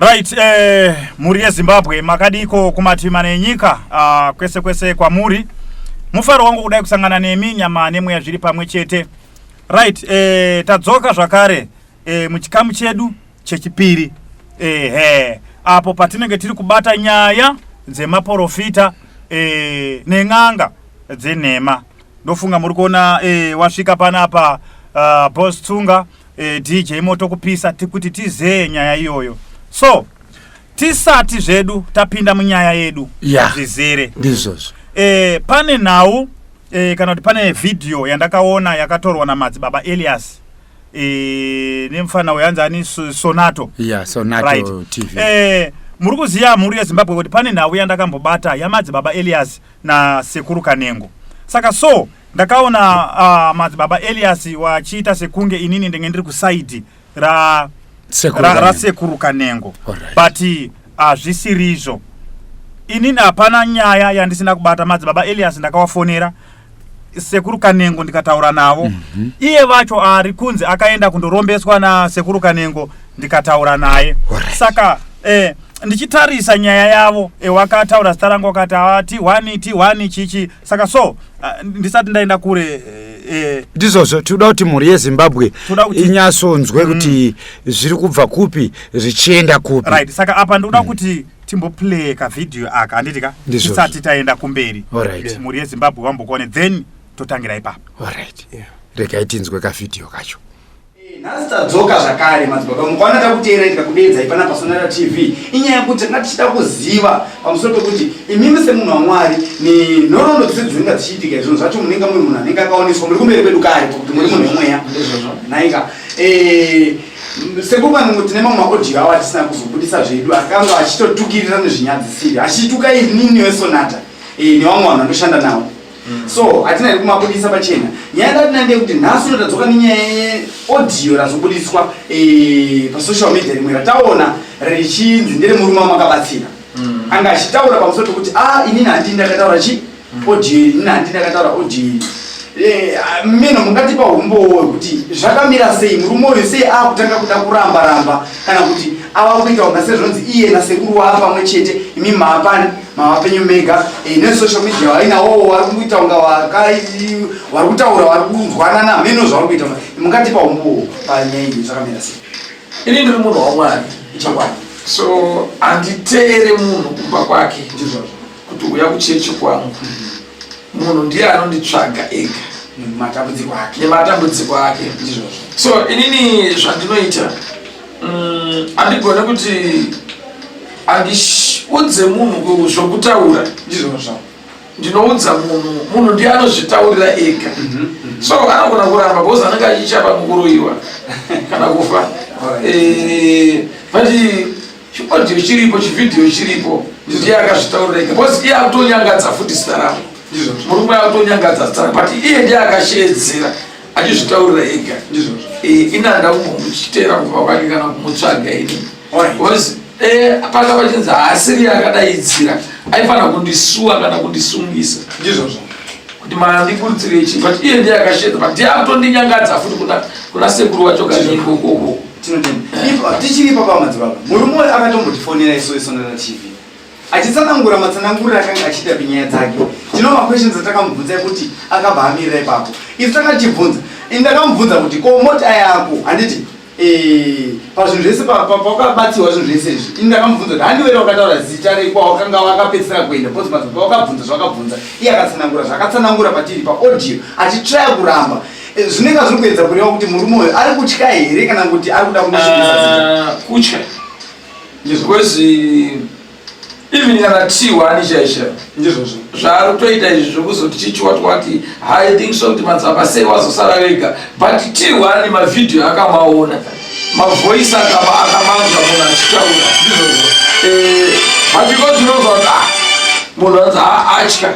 Right, mhuri yeZimbabwe, makadiko kumativi mana enyika, kwese kwese kwamuri? Mufaro wangu kudai kusangana nemi, nyama nemweya zviri pamwe chete. Right, tadzoka zvakare muchikamu chedu chechipiri, ehe, apo patinenge tiri kubata nyaya dzemaprofita nen'anga dzenhema. Ndofunga muri kuona wasvika panapa Boss Tsunga, DJ Moto kupisa kuti tizeye nyaya iyoyo. So tisati zvedu tapinda munyaya yedu zvizere, Ndizvozvo. Pane nhau kana kuti pane vhidhiyo yandakaona yakatorwa namadzibaba Elias nemufana uyu anzi ani, Sonato. Ya, Sonato. TV. Muri kuziva, mhuri yeZimbabwe, kuti pane nhau yandakambobata yamadzibaba Elias naSekuru Kanengo. Saka so ndakaona madzibaba Elias wachiita sekunge inini ndenge ndiri kuside ra Sekuru Kanengo. raSekuru Kanengo. But hazvisirizvo. Inini hapana nyaya yandisina kubata. Madzibaba Elias ndakawafonera, Sekuru Kanengo ndikataura navo. Iye vacho ari kunzi akaenda kundorombeswa naSekuru Kanengo ndikataura naye. Saka ndichitarisa nyaya yavo, wakataura zita rangu, wakati T1 T1 chichi. Saka so ndisati ndaenda kure, Ndizvozvo, tinoda kuti mhuri yeZimbabwe inyatsonzwe kuti zviri kubva kupi zvichienda kupi. Right, saka apa ndikuda kuti timboplay kavhidhiyo aka, handiti ka? Ndizvozvo. Tisati taenda kumberi. Mhuri yeZimbabwe wambokuone, then totangira ipapo. Alright, regai tinzwe kavhidhiyo kacho. Nhasi tadzoka zvakare, madzibaba. Mukaona takuteerai, tikakudedzai pana paSonata TV, inyaya yekuti tanga tichida kuziva pamusoro pekuti imimi semunhu waMwari, nenhoroondo dzese dzinenge dzichiitika, izvinhu zvacho munenge muri munhu anenge akaoneswa, muri kumberi kwedu kare pakuti muri munhu wemweya naika. Sekuru, tine mamwe maaudio avo atisina kuzobudisa zvedu, akanga achitotukirira nezvinyadzisiri, achituka inini weSonata nevamwe vanhu vanoshanda navo. So hatina here kumabudisa pachena. Nyaya ndatina ndeyekuti nhasi uno tadzoka nenyaya yeaudio razobudiswa pasocial media, rimwe rataona richinzi ndere murume wamakabatsira. Anga achitaura pamusoro pekuti a inini handii ndakataura chi audio iri, inini handii ndakataura audio iri. Mino mungatipa umbowo hwekuti zvakamira sei? Murume uyu sei akutanga kuda kuramba ramba, kana kuti ava kuita kunga sezvonzi iye nasekuru wava pamwe chete, imi maapani mava penyu mega? Nesocial media vainawowo vari kuita kunga vari kutaura, vari kunzwanana, mino zvavari kuita. Mungatipa umbowo panyaya iyi, zvakamira sei? Ini ndiri munhu waMwari. Ichokwadi. So handiteere munhu kumba kwake Ndizvozvo. kuti uya kuchechi kwangu. Munhu ndiye anonditsvaga ega. Matambudziko ake. Nematambudziko ake. Ndizvozvo. So inini zvandinoita, handigone kuti handiudze munhu zvokutaura. Ndizvozvo. Ndinoudza munhu, munhu ndiye anozvitaurira ega. So anogona kuramba because anenge achichapa mukuroyiwa kana kufa. But chiaudio chiripo, chivhidhiyo chiripo, ndiye akazvitaurira ega, because iye akutonyangadza futi zita rangu. Ndizvozvo. Murume akutonyangadza zita rangu, but iye ndiye akashedzera achizvitaurira ega. Ndizvozvo. Ini handida kumbomuchiteera kuva kwake kana kumutsvaga ini, because panga pachinzi haasiri akadaidzira, aifanira kundisuwa kana kundisungisa Ndizvozvo. kuti mandikurudzire chi, but iye ndiye akashedza, but ndiye akutondinyangadza futi kuna sekuru wacho Kanengo ukoko. Tinotenda. Tichiri ipapa, madzibaba, murume uyu akatombotifonera isu veSonata TV achitsanangura matsananguriro akanga achiita pinyaya dzake. Tino maquestions atakamubvunza ekuti akabva amirira ipapo. Isu takachibvunza, ini ndakamubvunza kuti ko mota yako, handiti pazvinhu zvese pawakabatsirwa zvinhu zvese izvi, ini ndakamubvunza kuti handiwere wakataura zita rekwawakanga wakapedzisira kuenda? Because madzibaba wakabvunza zvawakabvunza, iye akatsanangura zvakatsanangura patiri paaudio achitraya kuramba. Zvinenge zviri kuedza kureva kuti murume uyu ari kutya here, kana kuti ari kuda kungosvibisa zita? Ah, kutya, because even kana T1 chaisha Ndizvozvo. zvaari kutoita izvi zvokuzoti chichiwati I think so kuti madzibaba sei wazosara vega, but T1 mavhidhiyo akamaona, mavoice akamanzwa munhu achitaura. Ndizvozvo. But because unozwa kuti ah, munhu anzi atya,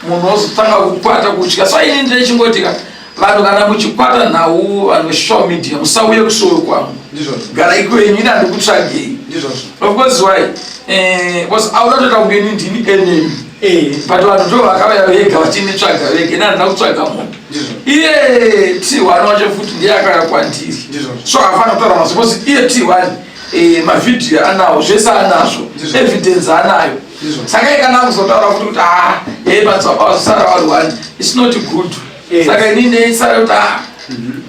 munhu ozotanga kukwata kutya. So ini ndinechingoti ka, vanhu kana muchikwata nhau, vanhu vesocial media, musauye kusowe kwangu. Ndizvozvo. Garai kwenyu, ini handikutsvagei. Ndizvozvo. Of course, why? Because auda kutoita kunge ini ndini enemy, but vanhu ndo vakauya vega vachinditsvaga vega. Ini handina kutsvaga munhu. Ndizvo. Iye T1 wacho futi ndiye akauya kwandiri. Ndizvozvo. So hafana kutaura maso because iye T1 Eh, mavhidhiyo anawo zvese anazvo evidence anayo saka ikana kuzotaura kuti kuti ah e madzibaba vazosara vari one its not good saka inini neisara kuti ah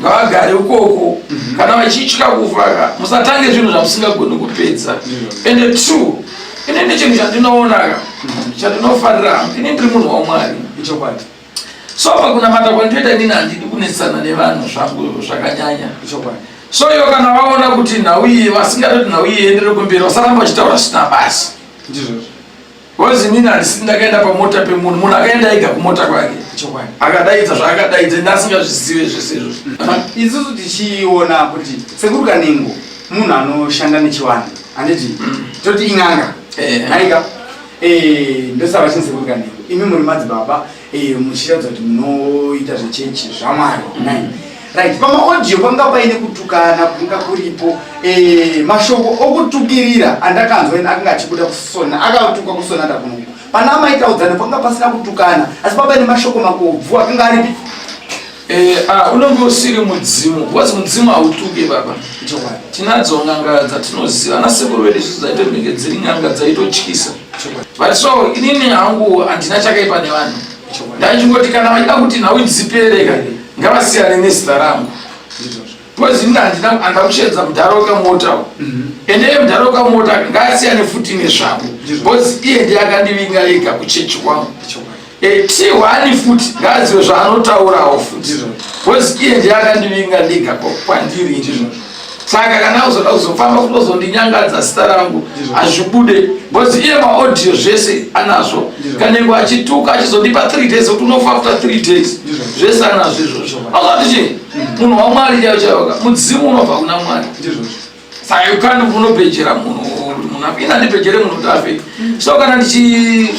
ngavagare ukoko kana vachitya kufa ka musatange zvinhu zvamusingagoni kupedza ende two inini chinhu chandinoona ka chandinofarira hangu ini ndiri munhu wamwari Ichokwadi. So pakunamata kwandinoita inini handidi kunetsana nevanhu zvangu zvakanyanya. Ichokwadi. So ivo kana vaona kuti nhau iyi vasingade kuti nhau iyi ienderere kumberi vasaramba vachitaura zvisina basa. Ndizvozvo. Because inini handisi ndakaenda pamota pemunhu, munhu akaenda ega kumota kwake. Ichokwadi. Akadaidza zvaakadaidza ini asingazvizive zvese izvozvo. Isusu tichiona kuti Sekuru Kanengo munhu anoshanda nechivanhu handiti toti in'anga Eh. nhaika. Eh, ndosaka vachinzi Sekuru Kanengo. Imi muri madzibaba eh, muchiratidza kuti munoita zvechechi zvaMwari nhai. Right, pamaaudio panga paine kutukana kunga kuripo eh, mashoko okutukirira andakanzwa ini akanga achibuda kusona akatuka kusonata kunoku pana amaitaudzana panga pasina kutukana asi papa paine mashoko makobvu akanga aripi Eh, ah, unenge usiri mudzimu because mudzimu hautuke baba. Chokwadi. Tinadzo n'anga dzatinoziva ana sekuru vedu isusu dzaitonenge dziri n'anga dzaitotyisa. Chokwadi. But so inini hangu handina chakaipa nevanhu. Chokwadi. Ndaichingoti kana vachida kuti nhau dzipereka ngavasiyane nezita rangu. Ndizvozvo. Because inini handina handina kusheedza mudhara wekamota uyu. Ende iye mudhara wekamota ngaasiyane futi nezvangu. Ndizvo. Because iye ndiye akandivinga ega kuchechi kwangu. Chokwadi. Eh, T1 futi ngaazive zvaanotaurawo futi because iye ndiye akandivinga ndega kwandiri ndizvo saka kana uzoda kuzofamba kuti ozondinyangadza zita rangu hazvibude because iye maaudio zvese anazvo kanengo achituka achizondipa 3 days kuti unofa after 3 days zvese anazvo izvozvo azoti chii munhu wamwari chaivo chaivoka mudzimu unobva kuna mwari Saka you can't unobhejera munhu munhu afe. Ini handibhejere munhu kuti afe. So kana ndichi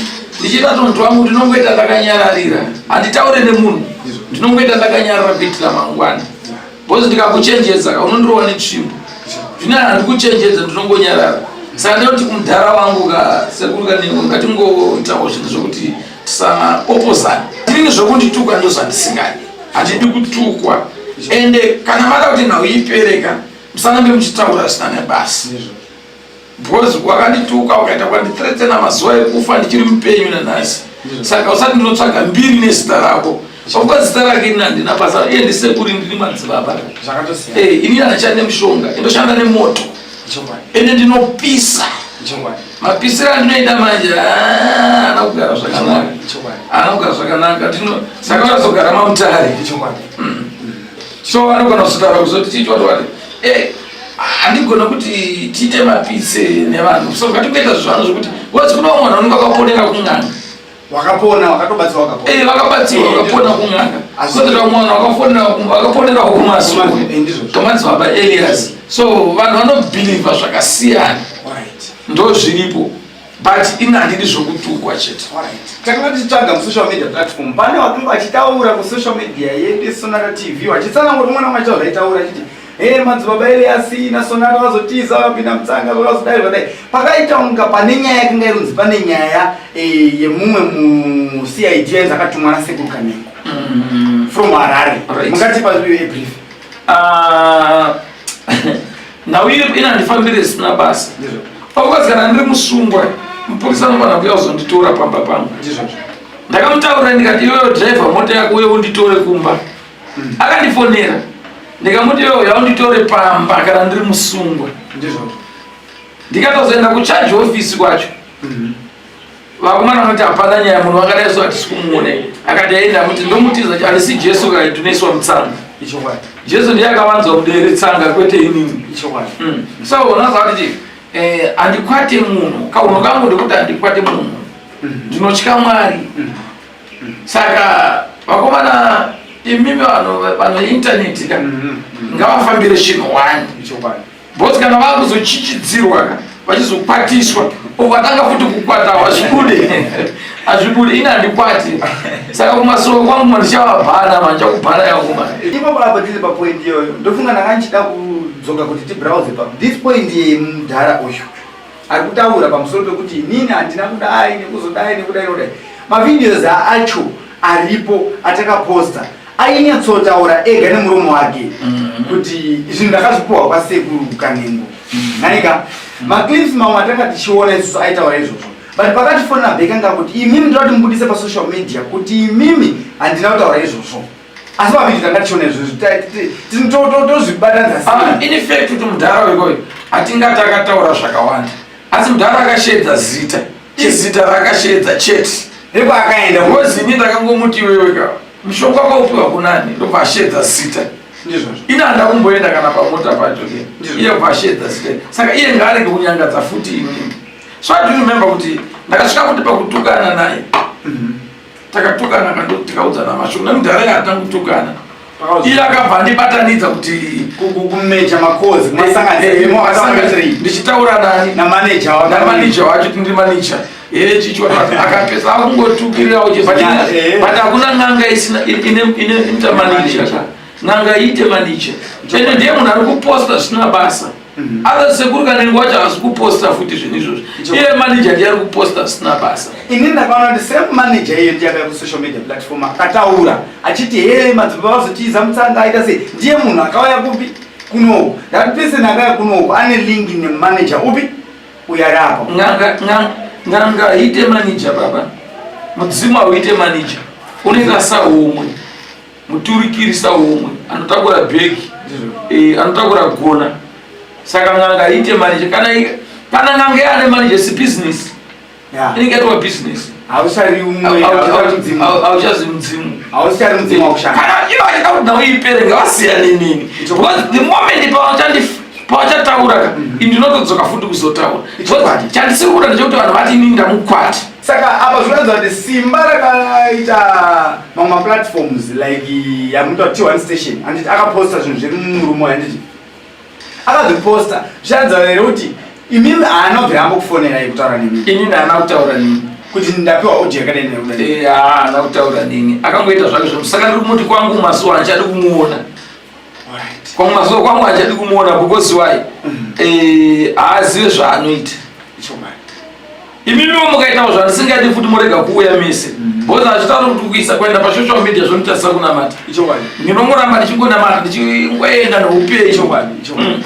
ndichiita tunhu twangu ndinongoita ndakanyararira. Handitaure nemunhu. Ndinongoita ndakanyarara kuitira mangwana. Because ndikakuchenjedza ka unondirova netsvimbo. Zvino handikuchenjedza ndinongonyarara. Saka ndinoti kumudhara wangu ka sekuru kanengo ngatingoitawo zvinhu zvokuti tisaopozana. Inini zvokundituka ndozvandisingadi. Handidi kutukwa. Ende kana mada kuti nhau ipereka musarambe muchitaura zvisina nebasa because wakandituka ukaita kwandithreatena mazuva ekufa ndichiri mupenyu nanhasi saka usati ndinotsvaga mbiri nezita rako of course zita rake ini handina basa iye ndisekuri ndini madzibaba eh, ini handichandi nemushonga indoshanda nemoto ende ndinopisa mapisiro andinoita manje ah, ana kugara zvakanaka ana kugara zvakanaka saka unazogara mamutare So vanogona kuzotaura kuzoti tiiti wati wati eh handigona kuti tiite mapitse nevanhu so ngatingoita zvanhu zvekuti because kuna vamwe vanhu vanenge vakaponera kun'anga wakapona wakatobatsirwa wakapona eh vakabatsirwa eh, vakapona kun'anga kozoita vamwe vanhu vakafonera vakaponera kumasure eh, kwamadzibaba Elias so vanhu vanobhilivha zvakasiyana ndo zviripo but ini handidi zvokutukwa chete. Takanga tichitsvaga musocial media platform pane vakanga vachitaura kusocial media yedu Sonata TV vachitsanangura umwe naumwe achitaura zvaitaura achiti hey, madzibaba Eliasi naSonata vazotiza vapinda mutsanga zvakazodai zvadai pakaita kunga pane nyaya yakanga irunzi pane nyaya eh, yemumwe muCID yainzi akatumwa naSekuru Kanengo from Harare Right. mungatipa a brief. Ah, nhau iri ina handifambire zvisina basa pakukazi kana ndiri musungwa mupurisa anofanira kuuya kuzonditora pamba pangu ndakamutaurira ndikati iwewe driver mota yako uye unditore kumba mm. akandifonera ndikamuti iwewe yaunditore pamba kana ndiri musungwa ndikatozoenda kucharge office kwacho mm. Vakomana vanoti hapana nyaya munhu wakadai so hatisi kumuona akati aenda amuti ndomutiza handisi Jesu kana tinoiswa mutsanga. Jesu ndiye akavanzwa mudere tsanga kwete inini. Mm. So unoziva kuti eh, handikwate munhu kaunhu kangu ndekuti handikwate munhu mm. ndinotya Mwari mm. Saka vakomana imimi vanhu vano internet ka ngavafambire chinhu one. Because kana vakuzochichidzirwa ka vachizokwatiswa ukatanga futi kukwata hazvibude hazvibude ini handikwati saka kumasoko kwangu ndichavabhana manje kubhana yangu manje ipapo apa tiri papoint iyoyo ndofunga ndanga ndichida kudzoka kuti tibrowse pa this point yemudhara uyu ari kutaura pamusoro pekuti inini handina kudai nekuzodai nekudai nekudai mavideos acho aripo atakaposta ainyatsotaura ega nemuromo wake mm-hmm. kuti zvinhu ndakazvipuhwa kwasekuru kanengo. Naika maclips mamwe atanga tichiona isusu aitaura izvozvo, but pakatifonera Bheka kuti imimi ndoda kuti mubudise pasocial media kuti imimi handina kutaura izvozvo, asi mavhidhio tanga tichiona izvozvo, tozvibatanidza sei? In fact, kuti mudhara wekoyo hatingati akataura zvakawanda, asi mudhara akashedza zita, izita raakashedza chete. Rekwaakaenda. Because ini ndakangomuti, "Iwewe ka, mushonga wakaupiwa kunani?" Ndobva ashedza zita. Ndizvozvo. Ini handa kumboenda kana pamota pacho ke. Ndizvo. Iye bva ashedza zita, saka iye ngaarege kunyangadza futi inini. So I do remember kuti ndakasvika kuti pakutukana naye, takatukana tikaudzana mashoko nemudhara yaatanga kutukana. Iye akabva andibatanidza kuti kumeja makozi kumasanganisa. Ndichitaura nani? Namaneja. Namanija wacho, kuti ndiri manija chichwa, akapesa akungotukirirawo che. But hakuna n'anga isina ine inoita manija ka. N'anga iite manija, ende ndiye munhu ari kuposta zvisina basa. Other sekuru Kanengo wacho haasi kuposta futi zvinhu izvozvo. Iye manija ndiye ari kuposta zvisina basa. Ini ndakaona kuti same manager iye ndiye akauya kusocial media platform akataura achiti, "He, madzibaba vazotiza mutsanga aita sei." Ndiye munhu akauya kupi? Kunoku. That person akauya kunoku ane link nemanager upi uyo ari apa. N'anga haiite manija baba, mudzimu hauite manija. Unenge sahomwe, muturikiri sahomwe anotakura bhegi, anotakura gona. Saka n'anga haiite manija. Kana n'anga yaane manija, si business, inenge yatova business. Hauchari umwe, hauchari mudzimu. Hauchazi mudzimu. Hauchari mudzimu wakushanda. Kana ivo vachida kuti nhau ipere, ngavasiyane neni, because the moment pavachataura ka, ini ndinotodzoka futi kuzotaura. Ichokwadi. Chandisiri kuda ndechekuti vanhu vati inini ndamukwati. Saka apa zvinoratidza kuti simba rakaita mamwe maplatforms like yamunoita T1 Station, handiti akaposta zvinhu zviri mumurume, handiti akazviposta, zvicharatidza here kuti imimi haana kubvira ambokufonerai kutaura nemi? Inini haana kutaura nini. Kuti ndapiwa audio yakadai nekudai? Haana kutaura nini, akangoita zvake zvo. Saka ndiri kumuti kwangu mazuva handichadi kumuona. Kwangu mazuva kwangu handichadi kumuona, because why? Haazive zvaanoita. Ichokwadi. Imimiwo mukaitawo zvandisingadi futi, murega kuuya mese, because hazvitauri kuti kuisa kuenda pasocial media zvonditarisa kunamata. Ichokwadi. Ndinongoramba ndichingonamata, ndichingoenda neupenyu. Ichokwadi, ichokwadi.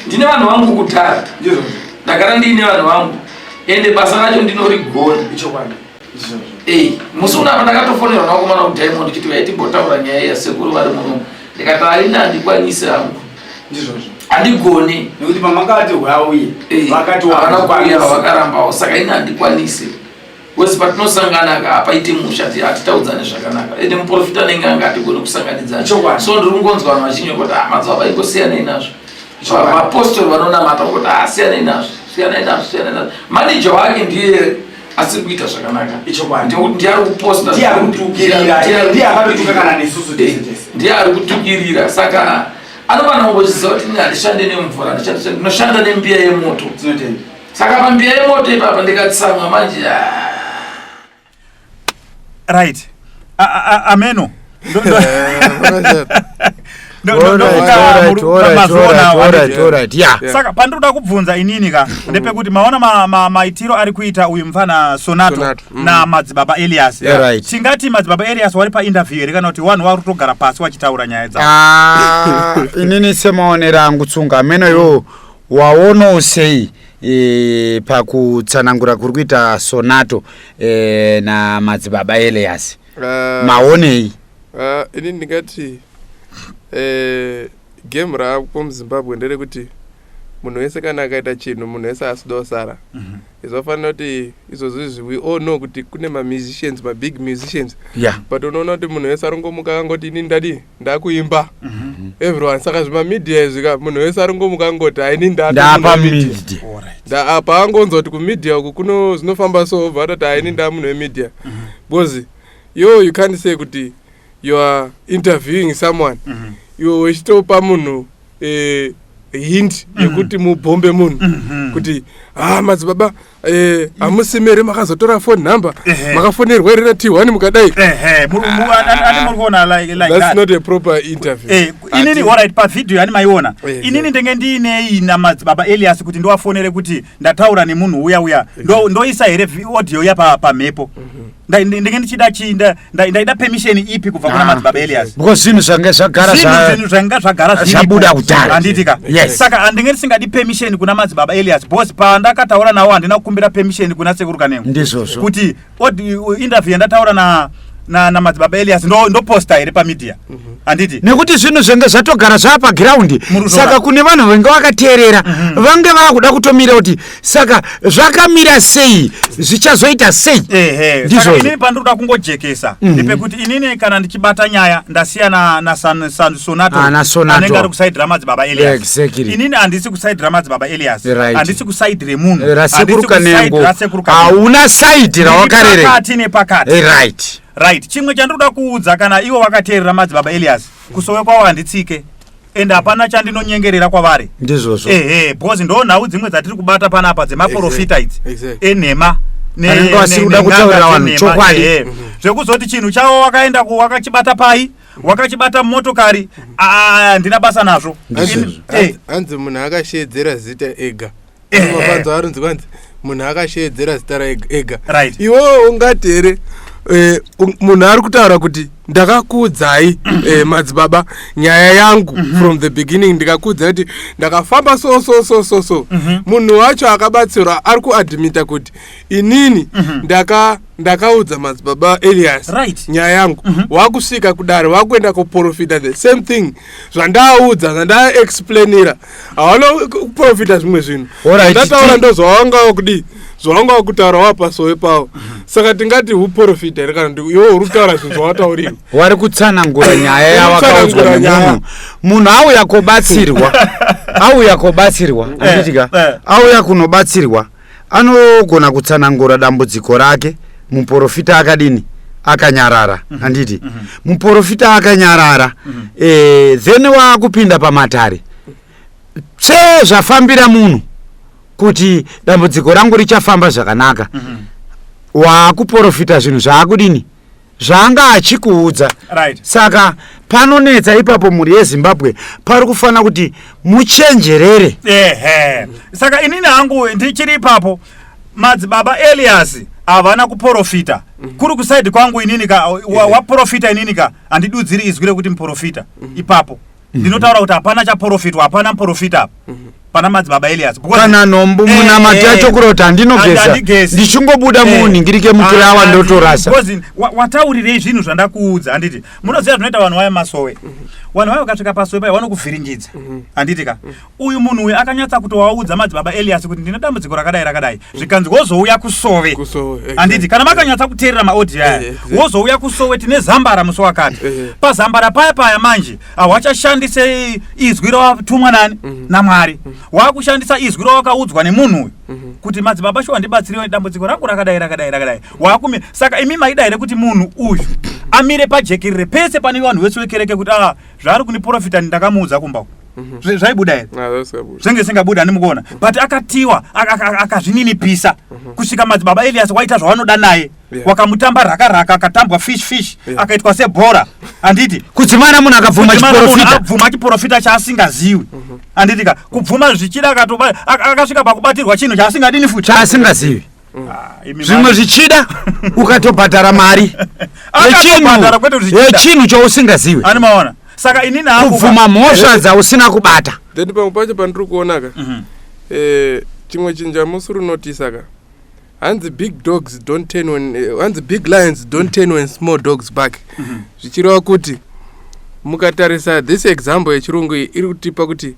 Ndine vanhu vangu kudhara. Ndizvozvo. Ndagara ndiine vanhu vangu, ende basa racho ndinorigona. Ichokwadi, ndizvozvo. Ei, musi unapa ndakatofonerwa nakomana kuDiamond chiti vaitimbotaura nyaya yasekuru vari muno. Ndikati, "Haina, handikwanisi hangu." Ndizvozvo. Handigoni. Nekuti pamakati hwauye, vakati havana kuuya, vakarambawo. Saka ini handikwanisi wesi. Patinosangana ka, hapaite musha, hatitaudzane zvakanaka, ende muprofita anenge anga hatigoni kusanganidzana. So ndiri kungonzwa vanhu vachinyora kuti, "Ah, madzibaba ingosiyanei nazvo." Vapostori vanonamata kuti, "Ah, siyanei nazvo, siyanai nazvo, siyanai nazvo." Manija wake ndiye asiri kuita zvakanaka. Ichokwadi. Ndiye ari kuposta. Ndiye ari kutukirira, ndiye akatotuka kana nesusu tese tese. Ndiye ari kutukirira, saka anofanira kungoziva kuti ini handishande nemvura, ndinoshanda nembiya yemoto. Tinotenda. Saka pambiya yemoto ipapa ndikatsamwa manje, ah. Right. Ameno. Saka pandinoda kubvunza inini ka, ndepekuti maona maitiro ari kuita uyu mufana Sonato Sonato, namadzibaba Elias. Tingati madzibaba Elias wari painterview here, kana kuti vanhu vari kutogara pasi vachitaura nyaya dzavo? Ah, inini semaonero angu, tsunga ameno iwo waonawo sei pakutsanangura kuri kuita Sonato namadzibaba Elias? Maonei? Ah, ini ndingati game raapo muZimbabwe nderekuti munhu wese kana akaita chinhu, munhu wese asida kusara. Zvafanira kuti izvozvo izvi, we all know kuti kune mamusicians, mabig musicians, but unoona kuti munhu wese aringomuka akangoti, "Ini ndadi ndakuimba." Everyone, saka zvimamedia izvi ka, munhu wese aringomuka angoti, "Haini." Ndapa media. Apa angonzwa kuti kumedia uku kuno zvinofamba, so obva atoti, "Haini, ndaa munhu wemedia." Because yo, you can't say kuti you are interviewing someone, iwe uchitopa munhu hint yekuti mubhombe munhu kuti, "Ha, madzibaba, hamusi mere makazotora phone number, makafonerwa here na T1 mukadai?" Ehe, ani muri kuona like That's that? not a proper interview. Inini, alright, pavhidhiyo yani maiona, inini ndenge ndiinei namadzibaba Elias kuti ndiwafonere kuti ndataura nemunhu uya uya? Ndoisa here audio ya pamhepo? Ndinge ndichida chii? Ndaida permission ipi kubva kuna madzibaba Elias? Because zvinhu zvange zvagara Zvinhu zvanga zvagara zviripo. Zvabuda kudhara. Handiti ka? Yes. Saka handinge ndisingadi permission kuna madzibaba Elias, because pandakataura nawo handina kukumbira permission kuna Sekuru Kanengo. Ndizvozvo. Kuti interview yandataura na madzibaba Elias ndoposta here pamedia, handiti? Nekuti zvinhu zvenge zvatogara zvapagiraundi. Muruzora. Saka kune vanhu vange vakateerera, vange vakuda kutomira kuti saka zvakamira sei, zvichazoita sei. Ehe, saka Ndizvozvo. inini pandinoda kungojekesa ndepekuti inini kana ndichibata nyaya ndasiyana na Sonato. Ah, naSonato. Anenge ari kuside ramadzibaba Elias. Inini handisi kuside ramadzibaba Elias. Handisi kuside remunhu. Rasekuru Handisi kuside Kanengo. raSekuru Kanengo. Hauna side rawakarereka. Pakati nepakati. Right, chimwe chandinoda kuudza, kana ivo vakateerera madzibaba Elias, kusowe kwavo handitsike, ende hapana chandinonyengerera kwavari. Ndizvozvo. Ehe, because ndo nhau dzimwe dzatiri kubata panapa dzemaprofita idzi enhema Vanenge vasiri kuda nen'anga kutaurira vanhu dzenhema, chokwadi. ehe. Zvekuzoti chinhu chavo wakaenda wakachibata pai, wakachibata mumotokari, handina basa nazvo. Hanzi munhu akashedzera zita ega. Mapanzo arinzi kwanzi munhu akashedzera zita raega ega. Iwewe ungati here munhu ari kutaura kuti ndakakuudzai madzibaba nyaya yangu from the beginning, ndikakuudzai kuti ndakafamba so so so so so? Munhu wacho akabatsirwa ari kuadmita kuti inini ndakaudza madzibaba Elias nyaya yangu. Wakusvika kudare, wakuenda kuprofita the same thing zvandaudza, zvandaexplainira. Hawana kuprofita zvimwe zvinhu. Ndataura ndozvawanga kudii, zvawanga wakutaura wapasowe pavo. Saka tingati uprofita here kana kuti iwe uri kutaura zvinhu zvawataurirwa? Wari kutsanangura nyaya yawakaudzwa Kutsanangura nyaya. nemunhu. Munhu auya kobatsirwa, auya kobatsirwa, handitika? Auya kunobatsirwa, anogona kutsanangura dambudziko rake. Muprofita akadini? Akanyarara, handiti? Muprofita akanyarara, then waakupinda pamatare tse zvafambira munhu kuti dambudziko rangu richafamba zvakanaka. Waakuprofita zvinhu zvaakudini, zvaanga achikuudza. Saka panonetsa ipapo. Mhuri yeZimbabwe, pari kufanira kuti muchenjerere. Ehe, saka inini hangu ndichiri ipapo, madzibaba Elias havana kuprofita. Kuri kuside kwangu inini ka, waprofita inini ka handidudziri izwi rekuti muprofita ipapo. Ndinotaura kuti hapana chaprofitwa, hapana muprofita apa pana madzibaba Elias. Kana nhombo munamati yacho kuroti handinogeza, Handigezi. ndichingobuda munhingirike mukirawa ndotorasa. Because wataurirei zvinhu zvandakuudza, handiti? Munoziva zvinoita vanhu vaya masowe, vanhu vaya vakasvika pasowe paya vanokuvhiringidza, handiti ka? Uyu munhu uyu akanyatsa kutovaudza madzibaba Elias kuti ndine dambudziko rakadai rakadai, zvikanzi wozouya kusowe. Kusowe, exactly. Handiti kana makanyatsa kuteerera maaudio aya? Wozouya kusowe, tine zambara musi wakati. Pazambara paya paya manje hawachashandise izwi rawatumwa nani? NaMwari. Wakushandisa izwi rawakaudzwa nemunhu uyu kuti madzibaba shuwa ndibatsirewo, dambudziko rangu rakadai rakadai rakadai. Wakumi saka imi maida here kuti munhu uyu amire pajekerere pese pane vanhu vese vekereke kuti a zvaari kuniprofita ndakamuudza kumba uku? Zvaibuda here? Ah, zvasingabuda. Zvenge zvisingabuda, handimukuona? But akatiwa akazvininipisa kusvika madzibaba Elias waita zvavanoda naye. Wakamutamba raka raka, akatambwa fish fish, akaitwa sebhora, handiti? Kudzimana munhu akabvuma Kudzimana munhu chiprofita. Abvuma chiprofita chaasingaziwi, handiti ka? Kubvuma zvichida akasvika pakubatirwa chinhu chaasingadini futi. Chaasingazivi. Ah, imi Zvimwe zvichida ukatobhadhara mari Akatobhadhara, kwete kuti zvichida. yechinhu chausingazivi. Ani maona? Saka inini hangu Kubvuma mhosva dzausina kubata. Then pamwe pacho pandiri kuona ka, chimwe chinhu chamusiri unotisa ka, hanzi big dogs don't turn when hanzi big lions don't turn when small dogs bark. Zvichireva kuti mukatarisa this example yechirungu iyi iri kutipa kuti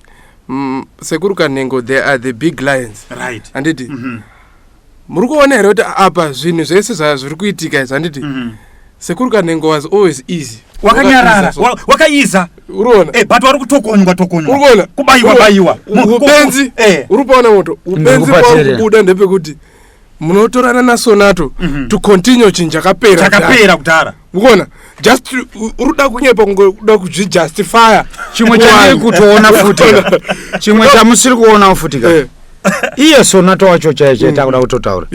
Sekuru Kanhengo, they are the big lions, handiti? Muri kuona here kuti apa zvinhu zvese zviri kuitika izvi, handiti? Sekuru Kanhengo was always easy. Wakanyarara. Wakaiza so. Wakaiza. Uriona? But wari kutokonywa tokonywa. Uri kuona? Kubayiwa bayiwa. Upenzi uri kupaona moto upenzi Ndikupateerera. pauri kubuda ndepekuti munotorana naSonato to continue chinhu chakapera. Chakapera kudhara. Ukuona, just uri kuda kunyepa, kungoda kuzvijustifya. Chimwe chandiri kutoona futi ka, chimwe chamusiri kuonawo futi ka, iye Sonato wacho chaiye chaiye takuda kutotaura.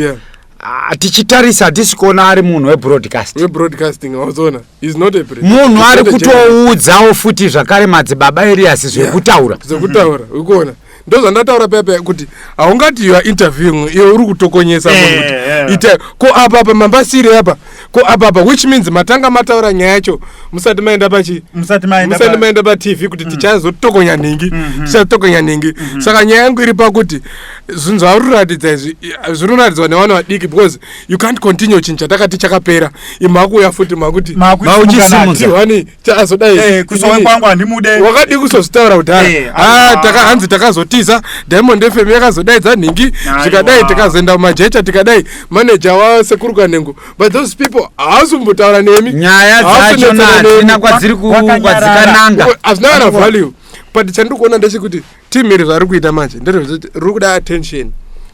Ah, tichitarisa hatisi kuona ari munhu webroadcast. Webroadcasting, wazoona is not a Munhu he's ari not a journalist. kutoudzawo futi zvakare madzibaba Elias zvekutaura. Zvekutaura, ukuona. Ndozvandataura paya paya kuti haungati you are interviewing, iwe uri kutokonyesa munhu kuti ita ko apa apa mambasiri apa ko apa apa, which means matanga mataura nyaya yacho musati maenda pachi Musati maenda musati maenda paTV kuti tichazotokonya nhingi, tichazotokonya nhingi. Saka nyaya yangu iri pakuti zvinhu zvauri kuratidza izvi zvinoratidzwa nevanhu vadiki, because you can't continue chinhu chatakati chakapera. Imakuuya futi makuti Mauchisimudza. Tiwani chazodai. Kusowe kwangu handimude. Wakadi kuzozvitaura kudhara. Aiwa. Hanzi takazotiza Diamond FM yakazodaidza nhingi, zvikadai, tikazoenda mumajecha, tikadai maneja wasekuru Kanengo, but those people haasi kumbotaura nemi. Nyaya Haasi dzacho kunetsana nemi. hatina kwadziri Wakanyarara. kwadzikananga. Hazvina kana value, but chandiri kuona ndechekuti team iri zvari kuita manje ndezvekuti riri kuda attention,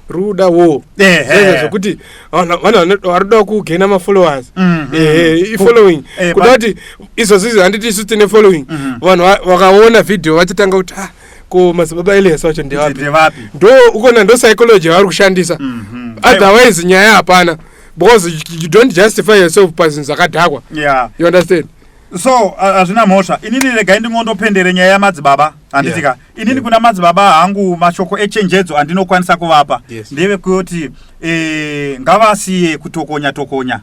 riri kuda war. Zvezvo zvekuti vanhu vari kuda kugaina mafollowers, ifollowing, kuda kuti izvozvizvi handiti isu tine following. Vanhu vakaona vhidhiyo vachitanga kuti, ah, ko madzibaba Elias wacho ndevapi? Ndevapi? Ndo ukona ndo psychology yavari kushandisa. Otherwise nyaya hapana, because you don't justify yourself pazvinhu zvakadhakwa. You understand? So hazvina mhosva. Inini regai ndingondopendere nyaya yamadzibaba, handiti ka? Inini kuna madzibaba hangu mashoko echenjedzo andinokwanisa kuvapa ndevekuti ngavasiye kutokonya tokonya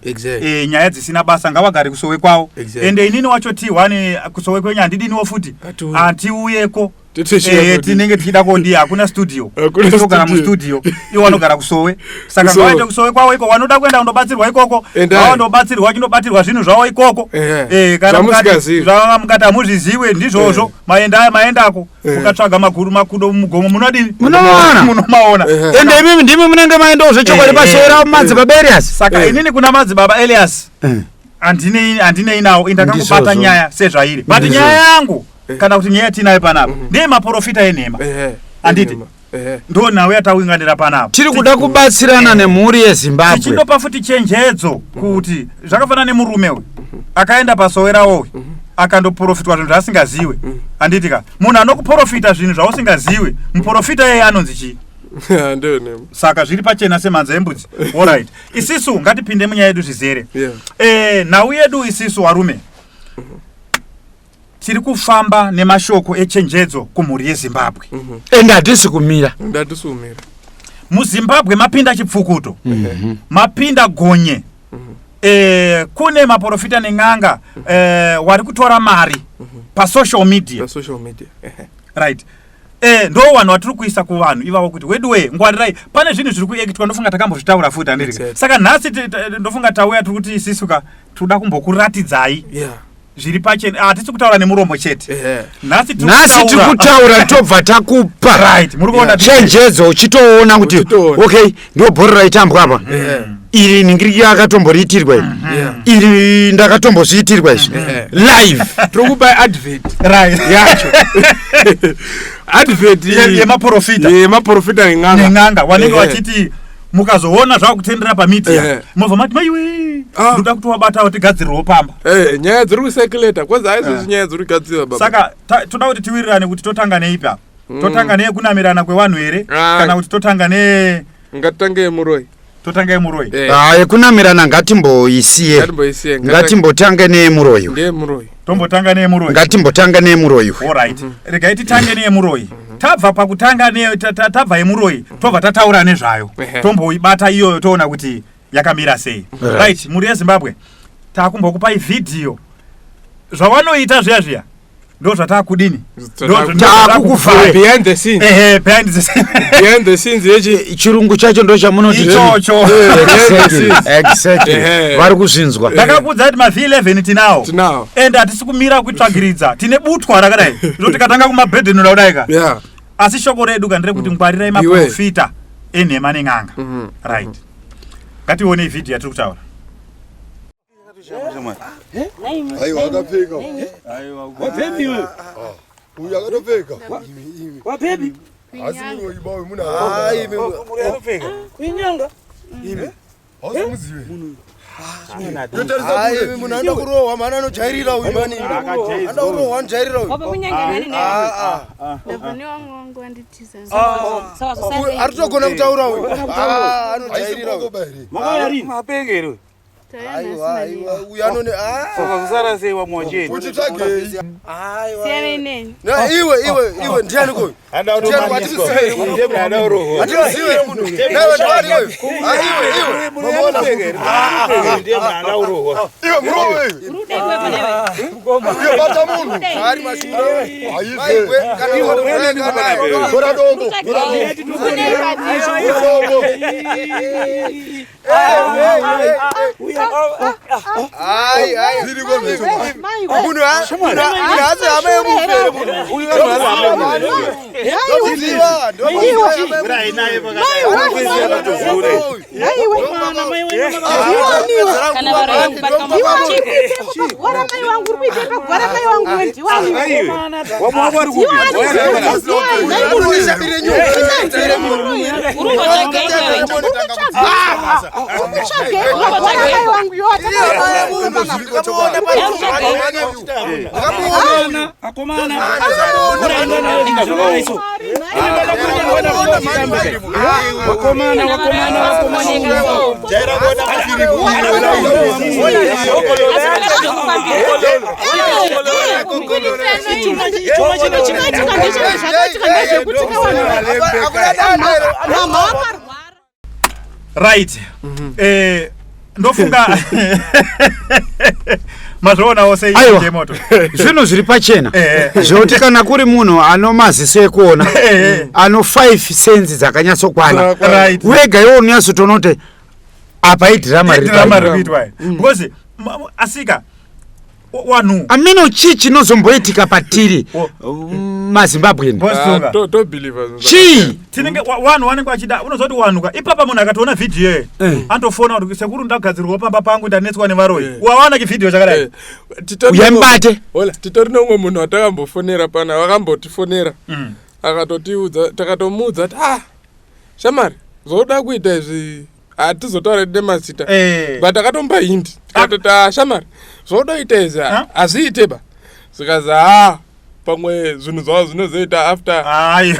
nyaya dzisina basa. Ngavagare kusowe kwavo. Ende inini wacho T1 kusowe kwenyu handidiniwo futi. Hatiuye. Hantiuyeko. Totoshiya kodi. Tinenge tichida kodi, hakuna studio. Hakuna Tinogara studio. mustudio, iwo vanogara kusowe. Saka Kusowe. ngavaende kusowe kwavo iko. Vanoda kuenda kundobatsirwa ikoko, Endai. ngavandobatsirwa, chindobatirwa zvinhu zvavo ikoko. Kana Zvamusingazivi. Zvava mukati hamuzviziwe, ndizvozvo. Maenda maendako, mukatsvaga maguru makudo mumugomo, munodini? Munomaona. Munomaona. Ende imimi ndimi munenge maendawo zvechokwadi pasowera madzibaba Elias. Saka inini kuna madzibaba Elias handinei nawo. Indakangobata Ndizvozvo. nyaya sezvairi, but nyaya yangu kana kuti nyaya yatinayo panapa ndeye maprofita enhema. Handiti? Ndo nhau yatawinganira panapa. Tiri kuda kubatsirana nemhuri yeZimbabwe. Tichindopa futi chenjedzo kuti zvakafanana nemurume uyu akaenda pasowerawo uyu akandoprofitwa zvinhu zvaasingaziwe, handiti ka? Munhu anokuprofita zvinhu zvausingaziwe, muprofita iyeye anonzi chii? Ndiyo nhema. Saka zviri pachena semhanza yembudzi. Alright, isisu ngatipinde munyaya yedu zvizere. Nhau yedu isisu varume tiri kufamba nemashoko echenjedzo kumhuri yeZimbabwe. Ende hatisi kumira. Ndatisumira. MuZimbabwe mapinda chipfukuto, mapinda gonye. Kune maprofita nen'anga wari kutora mari pasocial media. Pasocial media. Right, ndo vanhu vatiri kuisa kuvanhu ivavo kuti weduwe ngwarirai, pane zvinhu zviri kuactwa. Ndofunga takambozvitaura futi, handiti? Saka nhasi ndofunga tauya tiri kuti isisu ka toda kumbokuratidzai zviri pachena. Hatisi kutaura nemuromo chete nhasi. Tiri Nhasi tiri kutaura, tobva takupa Right, muri kuona? Chenjedzo, uchitoona kuti Uchitoona. okay, ndo bhora raitambwa apa iri, ningiriki akatomboriitirwa iri, iri ndakatombozviitirwa izvi live. Tiri kupa advert yacho, advert Yemaprofita. Yemaprofita nen'anga. Nen'anga wanenge wachiti mukazoona zvakutendera pamedia, mobva mati, maiwe, ndoda kuti wabata tigadzirirwo pamba. Nyaya dziri kucirculata kwanzi aizvozvi, nyaya dziri kugadzira baba. Saka toda kuti tiwirirane kuti totanga neipi apa? Totanga neyekunamirana kwevanhu here, kana kuti totanga ne Ngatitange yemuroi. Totanga yemuroi. Ah, yekunamirana ngatimboisiye. Ngatimboisiye. Ngatimbotange neyemuroyi. Ndeyemuroi. Tombotanga neyemuroi. Ngatimbotanga neyemuroyi. Alright, regai titange neyemuroi. Tabva pakutanga tabva yemuroi, tobva tataura nezvayo. Tomboibata iyoyo, toona kuti yakamira sei. Right, mhuri yeZimbabwe, takumbokupai vhidhiyo zvavanoita zviya zviya. Ndo zvatakudini. Taakukuvhura. Behind the scenes. Ehe, behind the scenes. Behind the scenes yechi Chirungu chacho ndo chamunoti. Ichocho. Behind the scenes. Exactly. Vari kuzvinzwa. Ndakakuudza kuti maV11 tinawo. Tinawo. Ende hatisi kumira kutsvagiridza, tine butwa rakadai zvo tikatanga kumabhedhenura kudai ka. Asi shoko redu ka nderekuti ngwarirai Beware. maprofita enhema nen'anga. Right, ngationei vhidhiyo yatiri kutaura. Aiwa, akapfeka uyu, akatopfeka. Wapepi? Asi muroyi bawe munhu. Kuinyanga. Hausimuzive. Ai, munhu anoda kurohwa mhani, anojairira uyu mani, anoda kurohwa, anojairira uyu. Wabva kunyanga nani nani? Ah, ah. Ndabva newangu, wangu wanditiza. Sawa. Uyu ari kutogona kutaura uyu. Ah, anojairira uyu. Haisi Makauya rini? Mapengero. Aiwa, aiwa, uyu anone Saka sei wamwe wachienda? Uchitsvagei? Siyanai neni. Na iwe iwe iwe ndiani koyo? Handa Ndiani kwatisiwe? Ndiye munhu ada urohwa. Hatisiwe munhu. Nawe ndiani iwe? Ah, iwe iwe. Mamuona? Ndiye munhu ada urohwa. Iwe murove iwe. Iwe bata munhu. Ari mashura. Aive. Aiwe kana uone kana. Tora dombo. Tora dombo. Ai ai. Zviriko zvecho. Munhu munhu haasi hama yemufere munhu. Uyu vanhu vari hama yemunhu. Ndokuziva, ndokuziva hama yemunhu. Ura inaye pakati. Kana varoyi kubatwa makwachiko. Gwara mai wangu uri kuita pa gwara mai wangu we ndiwani Aiwe. Wamwe wako ari kupi? Gwara mai wangu yo Chinoitika ndechekuti ndezvekuti mama wakarwara. Right, ndofunga mazvionawo sei? Aiwa. Moto. Zvinhu zviri pachena Eh. zvekuti kana kuri munhu ano maziso ekuona, Eh. ano 5 senzi dzakanyatsokwana, Right. wega iwe unonyatsotoona kuti apa idhirama riri Drama pano. riri kuitwa because asika wanhu Ameno chii chinozomboitika patiri maZimbabweni? Bosunga. Tobelieve Chii? Tinenge wanhu wanenge vachida unoziva kuti wanhu ka ipapa munhu akatoona vhidhiyo iyoyo anotofona kuti sekuru ndagadzirwawo pamba pangu ndanetswa nevaroyi. Wawana chivhidhiyo chakadai. Uyai mubate. Ola titori neumwe munhu watakambofonera pana vakambotifonera, akatotiudza, takatomuudza kuti ah shamari zvoda kuita izvi hatizotaura nemazita, but takatomupa hindi tikatoti ah shamari zvoda kuita izvi hazviite ba, zikazi ha pamwe zvinhu zvavo zvinozoita after. Ayi.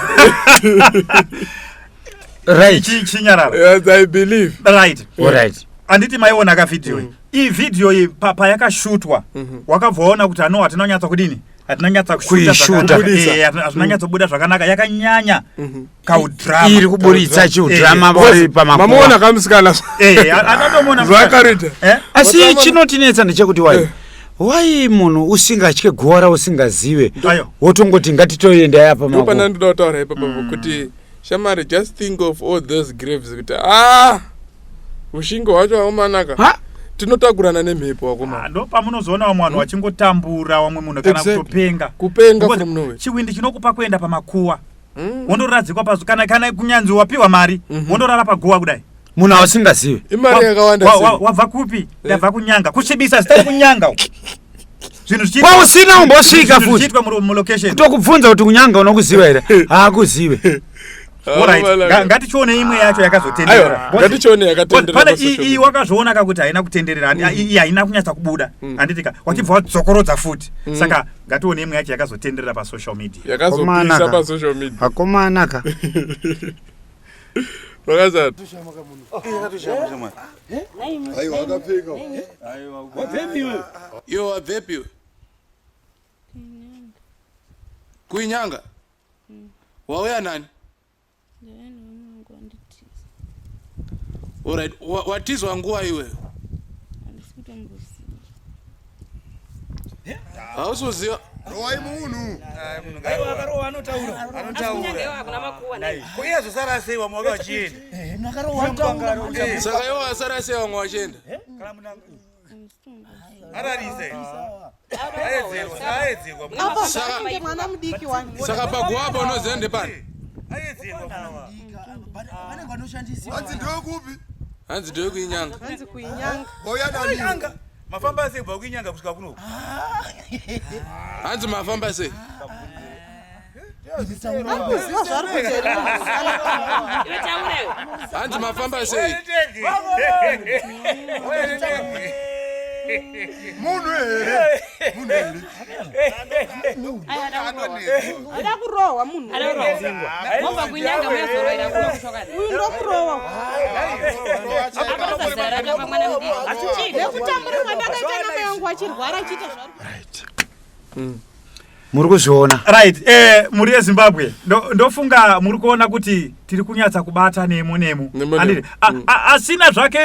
Right. Chinyarara. Yes, I believe. Right. Alright. Handiti maiona ka vhidhiyo iyi? Iyi vhidhiyo iyi payakashutwa wakabva waona kuti ano hatina kunyatsa kudini, hatina kunyatsa kushuta Kuishuta. zvakanaka. Kubudisa. Hazvina kunyatsobuda zvakanaka, yakanyanya kaudrama. Iri kuburitsa chiudrama vari pamakuva. Mamuona kamusikana? Anotomona. Zvakaita. Asi chinotinetsa ndechekuti wai wai munhu usingatye guwa rausingazive Ayo. wotongoti ngatitoenda apa Ndopana makuva. ndoda kutaura ipapapo kuti shamari just think of all those graves kuti ah ushingi hwacho haumanaka. Ha? Tinotakurana nemhepo wakomana. Ndo pamunozoona vamwe vanhu vachingotambura, vamwe munhu kana kutopenga. Kupenga Because from nowhere. Chiwindi chinokupa kuenda pamakuwa wondoradzikwa pazo kana kunyanzi wapiwa mari wondorara paguwa kudai. Munhu ausingazive. Imari yakawanda sei? Wabva kupi? Ndabva kunyanga. Kusvibisa zita rekunyanga uku. Zvinhu Kwausina kumbosvika zvinhu futi. zvichiitwa mulocation. Kutokubvunza kuti kunyanga unokuziva here, haakuzive. Alright, ngatichione imwe yacho yakazotenderera. Aiwa, ngatichione yakatenderera Pane pasocial iyi media. wakazviona kakuti haina kutenderera, iyi haina kunyatsa kubuda, handitika wachibva wadzokorodza futi. Saka ngatione imwe yacho yakazotenderera pasocial media. Yakazopisa pasocial media. Akomanaka. Vakazati Aiwa, akapfeka. Iwe wabvepi iwe? Kuinyanga? Wauya nani? Alright, watizwa nguva iwe? Hausi kuziva? Rowai munhu. Ko iye azosara sei vamwe wake vachienda? Saka iwe wasara sei vamwe vachienda? Ararise. Aedzerwa, aedzerwa. Apa zvakunge mwana mudiki wani. Saka paguwa apa unoziva ndepani? Hanzi ndewekupi? Hanzi ndewekuinyanga. Hanzi kuinyanga. Wauya nani? Mafamba sei kubva kuinyanga kusvika kuno? Hanzi mafamba sei? Ari kuziva zvaari kuita here munhu? Iwe taura iwe. Hanzi mafamba sei? Munhu here? Munhu here? Ada kurohwa munhu. Mobva kunyanga muyazoroera kuno kushokani. Uyu ndomurohwa. Akazara pa mwana mudiki. Nekutambura kwandakaita namai vangu achirwara achiita zvaari. Muri kuzviona. Right, mhuri yeZimbabwe, ndofunga muri kuona kuti tiri kunyatsa kubata nemo nemo. Nemo. Handiti? Nemo. Asina zvake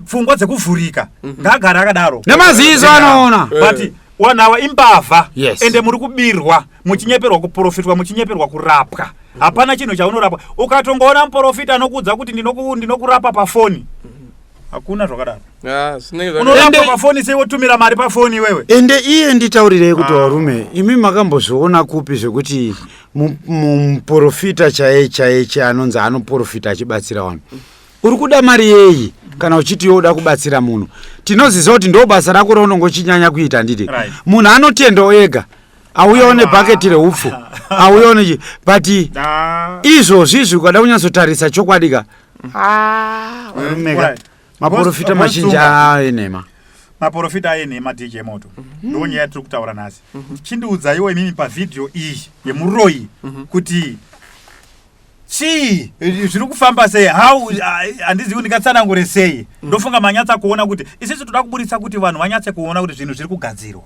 pfungwa dzekuvhurika ngaagare akadaro. Nemaziso anoona. But wanhawa imbavha. Yes. Ende muri kubirwa, muchinyeperwa kuprofitwa, muchinyeperwa kurapwa. Hapana chinhu chaunorapwa. Ukatongoona muprofita anokuudza kuti ndinokurapa pafoni, hakuna zvakadaro. Ah, zvinenge zvaka- Unorapwa Ende- pafoni sei, wotumira mari pafoni iwewe? Ende iye nditaurirei kuti varume, imi makambozviona kupi zvekuti muprofita chaiye chaiye che anonzi anoprofita achibatsira vanhu, uri kuda mari yeyi kana uchiti yoda kubatsira munhu? Tinoziva kuti ndo basa rako raunongochinyanya kuita, handiti? Right. Munhu anotendawo ega, auyawo nebhaketi reupfu, auyawo nechi, but izvozvi izvi ukada kunyatsotarisa chokwadi ka, varume ka, maprofita mazhinji aenhema. Maprofita aenhema. DJ Moto, ndo nyaya yatiri kutaura nhasi. Chindiudzaiwo imimi pavhidhiyo iyi yemuroyi kuti chii zviri kufamba sei? How, handizivi ndingatsanangure sei. Ndofunga manyatsa kuona kuti isusu toda kuburitsa kuti vanhu vanyatse kuona kuti zvinhu zviri kugadzirwa,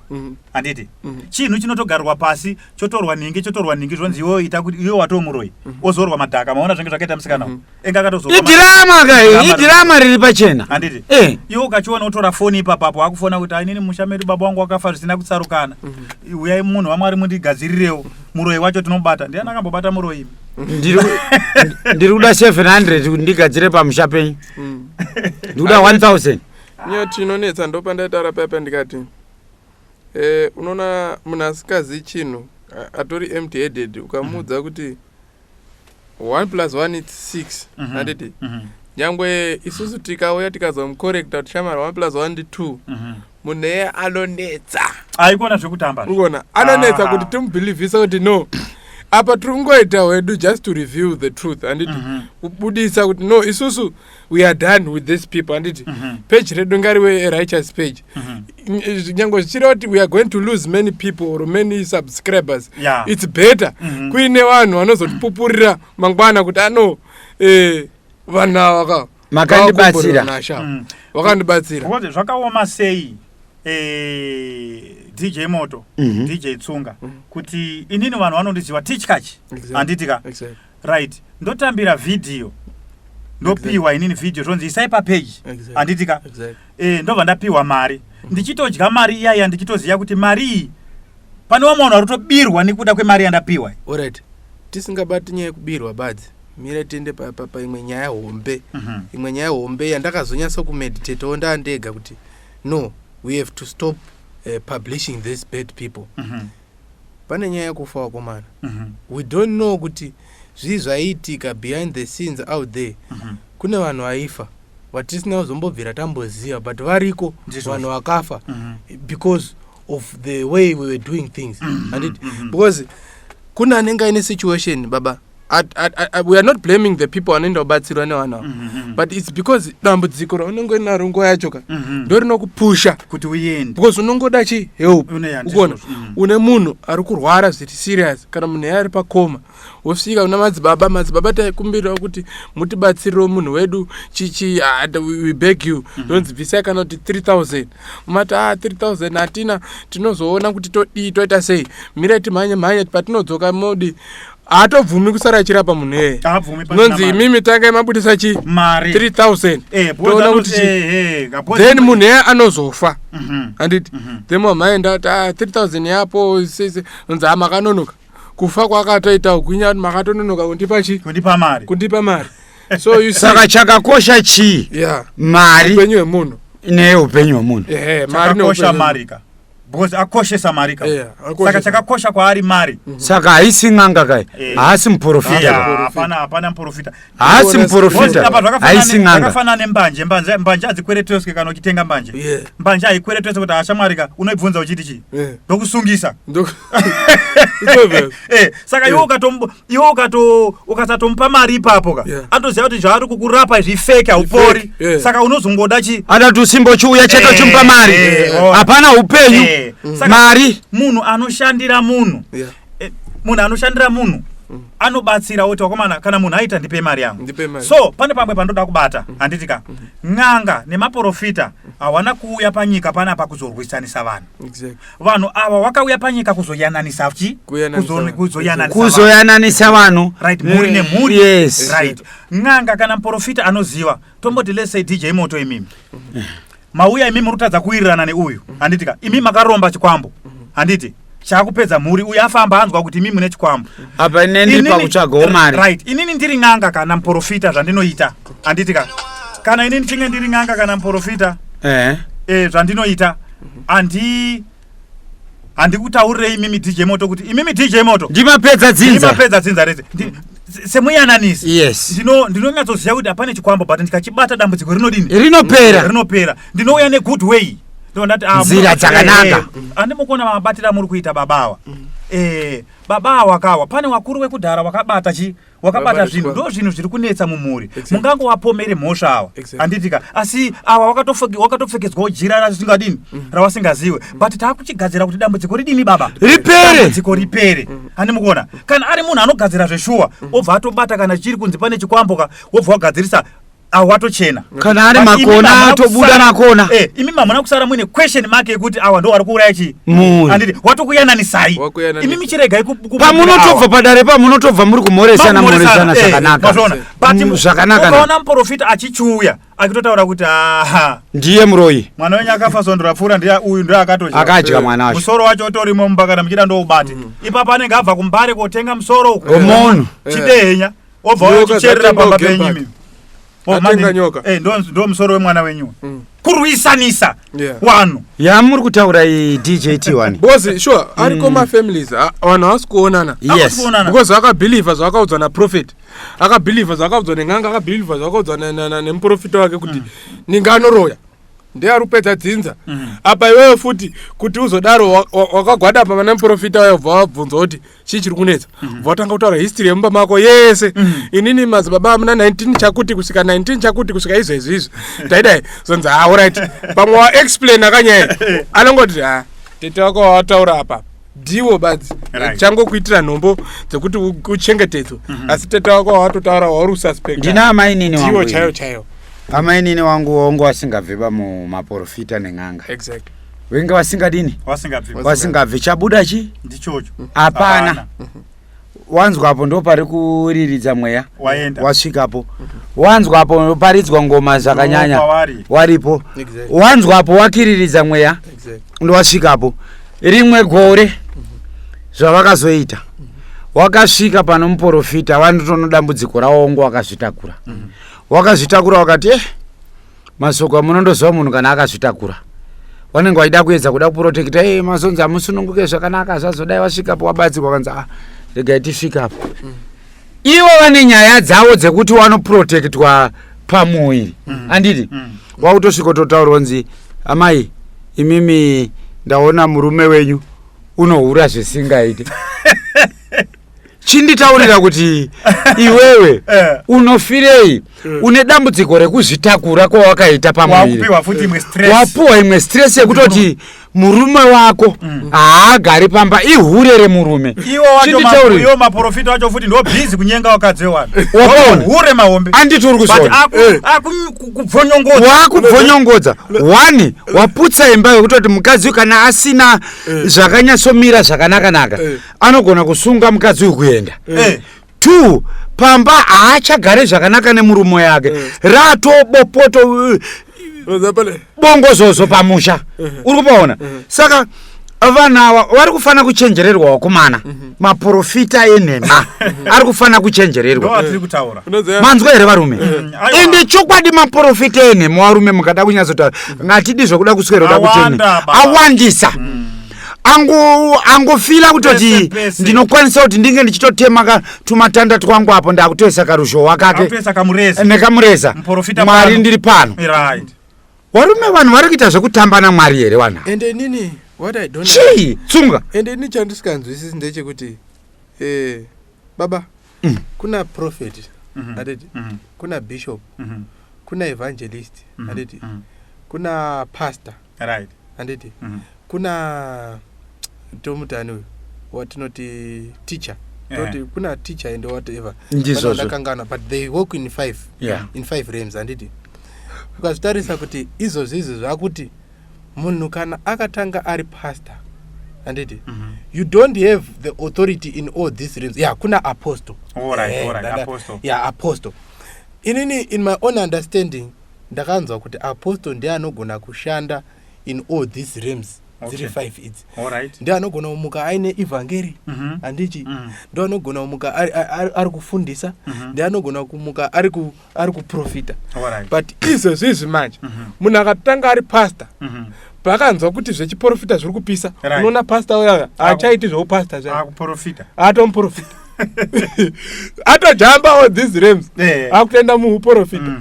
handiti? Chinhu chinotogarwa pasi, chotorwa nhingi, chotorwa nhingi, zvonzi iwe ita kuti iwe watoo muroyi, ozorwa madhaka. Maona zvinge zvakaita musikana uyu, enga akatozorwa. Idhirama ka, idhirama riri pachena. Handiti? Eh. Iwe ukachiona utora foni ipapapo, akufona kuti ainini musha medu baba wangu wakafa zvisina kutsarukana, uyai munhu waMwari mundigadzirirewo muroyi wacho tinobata. Ndiani akambobata muroyi? Ndiri kuda 700 kuti ndigadzire pamusha penyu, ndikuda 1000. Nyaya tinonetsa, ndopandaitaura paya ndikati unoona munhu asikazivi chinhu, atori empty headed, ukamuudza kuti 1 plus 1 its 6, handiti? Nyangwe isusu tikauya tikazomucorrecta kuti shamari, 1 plus 1 ndi 2, munhu eye anonetsa. Aikona zvekutamba. Urikuona anonetsa Ah. kuti timubhilivhise kuti no, apa tiri kungoita wedu just to reveal the truth, handiti? Kubudisa kuti no, isusu we are done with these people, handiti? Page redu ngarive a righteous page. Nyangwe zvichireva kuti we are going to lose many people or many subscribers, it's better kuine vanhu vanozotipupurira mangwana kuti ano vanhu ava ka Makandibatsira. vakomborerwa vakandibatsira. Because zvakaoma sei, DJ Moto, DJ Tsunga, kuti inini vanhu vanondiziva Tichkachi, handiti ka? Exactly. Right, ndotambira vhidhiyo, ndopiwa inini vhidhiyo, zvonzi isai papeji, handiti ka? Exactly. Ndobva ndapiwa mari, ndichitodya mari iyaya, ndichitoziva kuti mari iyi pane vamwe vanhu vari kutobirwa nekuda kwemari yandapiwa. Alright, tisingabati nyaya yekubirwa badzi, mira tiende paimwe nyaya hombe. Imwe nyaya hombe yandakazonyatsa kumeditatawo ndaandega kuti no, we have to stop publishing these bad people. Pane nyaya yekufa, vakomana. We don't know kuti zvii zvaiitika behind the scenes out there. Kune vanhu vaifa vatisina kuzombobvira tamboziva, but variko. Ndizvozvo. Vanhu vakafa because of the way we were doing things, handiti? Because kune anenge aine situation, baba. We are not blaming the people vanoenda kubatsirwa nevanhu ava, but it's because dambudziko raunenge unaro nguva yacho ka ndo rinokupusha kuti uende, because unongoda chi help. Une- Ukuona ndizvozvo. Une munhu ari kurwara zviri serious, kana munhu iye ari pacoma, wosvika kuna madzibaba: "Madzibaba, taikumbirawo kuti mutibatsirewo munhu wedu chichi, we beg you." Ndonzi bvisai kana kuti 3000, mati a 3000 hatina, tinozoona kuti todii, toita sei, mirai timhanye mhanye, patinodzoka modi. Haatobvumi kusara achirapa munhu iyeye. Haabvumi pasina Nonzi mari. imimi tangai mabudisa chi Mari. 3000, Because toona kuti chi. Then munhu iyeye anozofa, handiti? Then wamhaenda kuti a 3000 yapo sese, nonzi a makanonoka kufa kwakatoita kwinya kuti makatononoka kundipa chi, kundipa mari, kundipa mari. So you see, Saka chakakosha chii? Yeah. Mari upenyu hwemunhu neupenyu hwemunhu. Ehe, mari Chakakosha neupenyu. mari ka. Because akoshesa mari ka. Yeah, Saka akoshesa. chakakosha kwaari mari. Saka haisi n'anga kai, Eh. haasi muprofita. Yeah, hapana, hapana muprofita. Haasi Because muprofita, apa zvakafanana haisi n'anga. Zvakafanana nembanje. Mbanje hadzikwereteswe kana uchitenga mbanje. Yeah. Mbanje haikwereteswe kuti ashamwarika unoibvunza uchiti chii? Yeah. Ndokusungisa. It's obvious. Saka iwe iwe ukato ukasatomupa mari ipapo ka, Yeah. anotoziva kuti zvaari kukurapa izvi fake, haupori. Fake, yeah. Saka unozongoda chi Ada kuti usimbe uchiuya chete uchimupa mari. Hapana upenyu. Saka Mari. Munhu anoshandira munhu. Yeah. Munhu anoshandira munhu anobatsira oti wakomana, kana munhu aita ndipe mari yangu. Ndipe mari. So pane pamwe pandoda kubata, handiti ka? N'anga nemaprofita hawana kuuya panyika panapa kuzorwisanisa vanhu. Exactly. Vanhu ava wakauya panyika kuzoyananisa chi? Kuyananisa vanhu. Kuzoyananisa vanhu. Kuzoyananisa vanhu. Right, mhuri nemhuri. Yes. Right. N'anga kana muprofita anoziva, tomboti let's say DJ Moto, imimi mauya, imimi muri kutadza kuwirirana neuyu, handiti ka? Imi makaromba chikwambo, handiti? Chaakupedza mhuri. Uyu afamba anzwa kuti imi mune chikwambo. Apa ine ndiri pakutsvagawo mari. Right, inini ndiri n'anga kana muprofita, zvandinoita, handiti ka, kana inini chinge ndiri n'anga kana muprofita, zvandinoita, handikutaurirei imimi DJ Moto kuti imimi DJ Moto ndimapedza dzinza. Ndimapedza dzinza rese. Semuyananisi Yes. Ndinonyatsoziva kuti hapane chikwambo, but ndikachibata dambudziko rinodini? Rinopera. Rinopera. Ndinouya negood way. Ndinondati, ah, Nzira dzakanaka. Handimukuona mabatiro amuri kuita babawa. Baba kawa pane wakuru wekudhara wakabata chi wakabata Wakabata zvinhu, chikwambo. ndo zvinhu zviri kunetsa mumhuri. Mungangowapomere mhosva awa, Exactly. handitika? Asi awa wakatopfekedzwawo jira rasingadini, rawasingaziwe, but taakuchigadzira kuti dambudziko ridini, baba? Ripere. Dambudziko ripere. Handimukuona kana ari munhu anogadzira zveshuwa, obva atobata kana chiri kunzi pane chikwambo ka, wobva wagadzirisa, awa watochena. Kana ari But imi makona, hamuna atobuda makona. Imi hamuna kusara muine question mark yekuti awa ndo vari kuuraya chii. Mhuri. Handiti watokuyananisai? Wakuyananisa. Imi michiregai Pamunotobva padare, pamunotobva muri kumhoresana, mhoresana zvakanaka. Mazviona? But Zvakanaka. ukaona muprofita achichiuya akitotaura kuti aha, Ndiye muroyi. Mwana wenyu akafa svondo rapfuura, ndiye uyu ndiye akatodya. Akadya mwana wacho. Musoro wacho utorimo mumba, kana muchida ndoubate. Ipapo anenge abva kuMbare kotenga musoro uko. Wemunhu. Chidehenya obva Nyoka wachicherera dzatenga pamba uGepard. penyu imi. Oh, Atenga mani- nyoka. Ndo musoro wemwana wenyu. Kurwisanisa Yeah. vanhu. Yamuri kutaura iyi, DJ T1. Because sure, ariko mafamilies, vanhu havasi kuonana. Yes. Kuonana. Because akabhilivha zvakaudzwa naprophet, akabhilivha zvakaudzwa nen'anga, akabhilivha zvakaudzwa nemuprofita wake kuti ninga anoroya, ndiye ari kupedza dzinza. Apa iwewe futi kuti uzodaro wakagwada pa pana muprofita wayo, ubva wabvunzwa kuti chii chiri kunetsa, ubva watanga kutaura history yemumba mako yese. Inini madzibaba muna 19 chakuti kusvika 19 chakuti kusvika izvezvi izvi taidai, zonzi ha, alright. Pamwe waexplain akanyaya, anongoti ha, tete wako wawataura apa ndiwo badzi. Changokuitira nhombo dzekuti uchengetedzwe, asi tete wako wawatotaura wauri ususpect Ndina amainini ndiwo wangu chaiwo ini. chaiwo. Amainini wangu wangu vasingabve pamumaprofita nen'anga. Exactly. Venge vasingadini? Wasingabvi. Vasingabve. Chabuda chi? Ndichocho. Hapana. Wanzwapo ndo pari kuriridza mweya. Waenda. Wasvikapo, wanzwapo paridzwa ngoma zvakanyanya. Ndo pavari. Waripo. Exactly. Wanzwapo wakiriridza mweya. Exactly. Ndowasvikapo rimwe gore, zvavakazoita, wakasvika pano muprofita, vanotono dambudziko ravo wangu wakazvitakura, wakazvitakura, wakati masoko amunondoziva, munhu kana akazvitakura vanenge vachida kuedza kuda kuprotecta. Mazonzi hamusununguke zvakanaka, zvazodai. Wasvikapo wabatsirwa, kanzi ah, regai tisvikapo. Ivo vane nyaya dzavo dzekuti wanoprotectwa pamuviri, handiti? Wakutosvika totaurwa nzi, amai imimi, ndaona murume wenyu unohura zvisingaite. Chinditaurira kuti iwewe unofirei? Une dambudziko rekuzvitakura kwawakaita pamuviri. Wakupiwa futi imwe stress. Wapuwa imwe stress yekutoti murume wako haagari pamba, ihure remurume. Iwo wacho Chinditaurira. iwo maprofita wacho futi ndo busy kunyenga wakadzi wevanhu. Wapaona? Hure mahombe. Anditi uri But kuzviona? akubvonyongodza. Wakubvonyongodza one, waputsa imba yekutoti mukadzi uyu kana asina zvakanyatsomira zvakanaka-naka, anogona kusunga mukadzi uyu kuenda. Two, pamba haachagare zvakanaka nemurume yake, ratobopoto, bongozozo pamusha. Uri kupaona? Saka vanhu ava vari kufanira kuchenjererwa, wakomana. Maprofita enhema ari kufanira kuchenjererwa. Ndo atiri kutaura. Manzwa here, varume? Aiwa. Ende chokwadi, maprofita enhema, varume, mukada kunyatsotaura, ngatidi zvokuda kuswera kuda kuchene. Awanda, baba. Awandisa. Angofila kutoti Pese, pese. ndinokwanisa kuti ndinge ndichitotema tumatanda twangu apo, ndakutoisa karuzhowa kake. Akutoisa kamureza. Nekamureza. Muprofita Mwari pano. ndiri pano. Varume, vanhu vari kuita zvekutamba namwari here vanhu ava? Ende inini what I don't Chii tsunga? Ende ini chandisinganzwisisi ndechekuti baba, kuna prophet, handiti? Kuna bishop, kuna evangelist, handiti? Kuna pastor, handiti? Kuna tomutani uyu watinoti teacher, toti kuna teacher and whatever. Ndizvozvo. Ndakangana, but they work in five in five realms, handiti? Ukazvitarisa kuti izvozvo izvi zvakuti munhu kana akatanga ari pastor, handiti, you don't have the authority in all these realms. Yeah, kuna apostle. Apostle. Yeah, apostle. Inini in my own understanding ndakanzwa kuti apostle ndiye anogona kushanda in all these realms dziri five idzi. Ndiye anogona kumuka aine evhangeri, handichi? Ndiye anogona kumuka ari kufundisa. Ndiye anogona kumuka ari kuprofita. But izvezvi izvi manje, munhu akatanga ari pastor, paakanzwa kuti zvechiprofita zviri kupisa, unoona pastor uyaya haachaiti zveupastor zva. Akuprofita. Atomuprofita, atojamba all these realms, akutoenda muuprofita.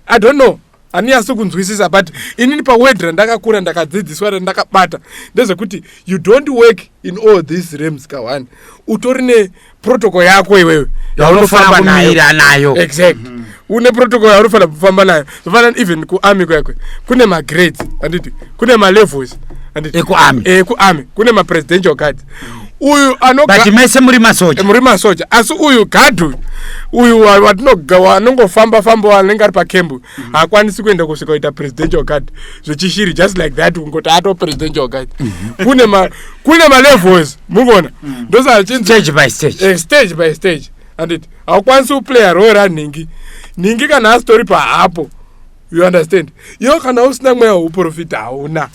I don't know, handinyasi kunzwisisa, but inini paword randakakura ndakadzidziswa, randakabata ndezvekuti you don't work in all these realms ka1, utori neprotocol yako iwewe. Yaunofana kumira nayo. Exact, une protocol yaunofanira kufamba nayo. Zvofanana even kuarmy kwakwe, kune magrades, handiti? Kune malevels, handiti? Ekuarmy. Kuarmy kune mapresidential guards. Uyu But mese muri masoja. Muri masoja, asi uyu guard uyu, uyu wanongofamba famba, anenge ari pakembu, haakwanisi kuenda kusvika kuita presidential guard zvechishiri just like that, kungoti ato presidential guard. Kune malevels, muvona? Ndosaka chinzi Stage by stage. Stage by stage, handiti? Haukwanisi kuplaya role ranhingi nhingi kana asitori pahapo, you understand? Iwo kana usina mweya weuprofita hauna.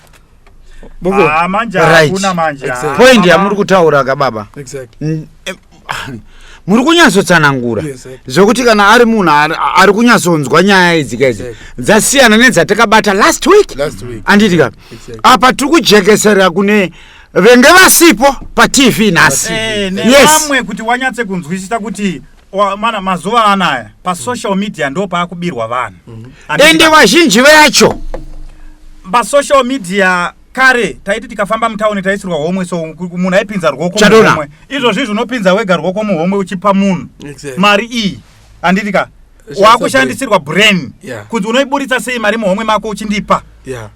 Muvona? Ah, manje hakuna manje. Ah, Point baba. yamuri kutaura ka, baba. Muri kunyatsotsanangura zvokuti kana ari munhu ari kunyatsonzwa nyaya idzi kaidzi, dzasiyana nedzatakabata last week. Last week. Anditi ka? Apa tiri kujekesera kune venge vasipo paTV nhasi. Nevamwe kuti wanyatse kunzwisisa kuti mana mazuva anaya pasocial media ndo paakubirwa vanhu. Handiti Ende ka? vazhinji vacho Pasocial media, kare taiti tikafamba mutauni taisirwa homwe, so munhu aipinza ruoko Chadona. muhomwe. Izvozvi izvi unopinza wega ruoko muhomwe uchipa munhu mari iyi, handiti ka? Wakushandisirwa brain kuti unoiburitsa sei mari muhomwe mako uchindipa.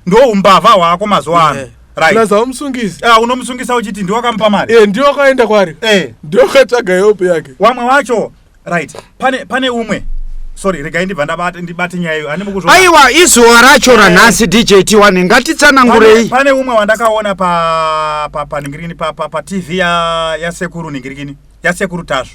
Ndo umbavha hwako mazuva ano. Right. Plus haumusungisi. Ah, unomusungisa uchiti ndiwakamupa mari. Ndiwo wakaenda kwari, ndiwo wakatsvaga help yake. Wamwe wacho, right, pane umwe, sorry, regai ndibva ndabata, ndibate nyaya iyo, handimbo kuzviona. Aiwa, izuva racho ranhasi, DJ T1, ngatitsanangurei. Pane umwe wandakaona pa pa pa ningirikini pa TV ya sekuru ningirikini, ya sekuru Tasvu.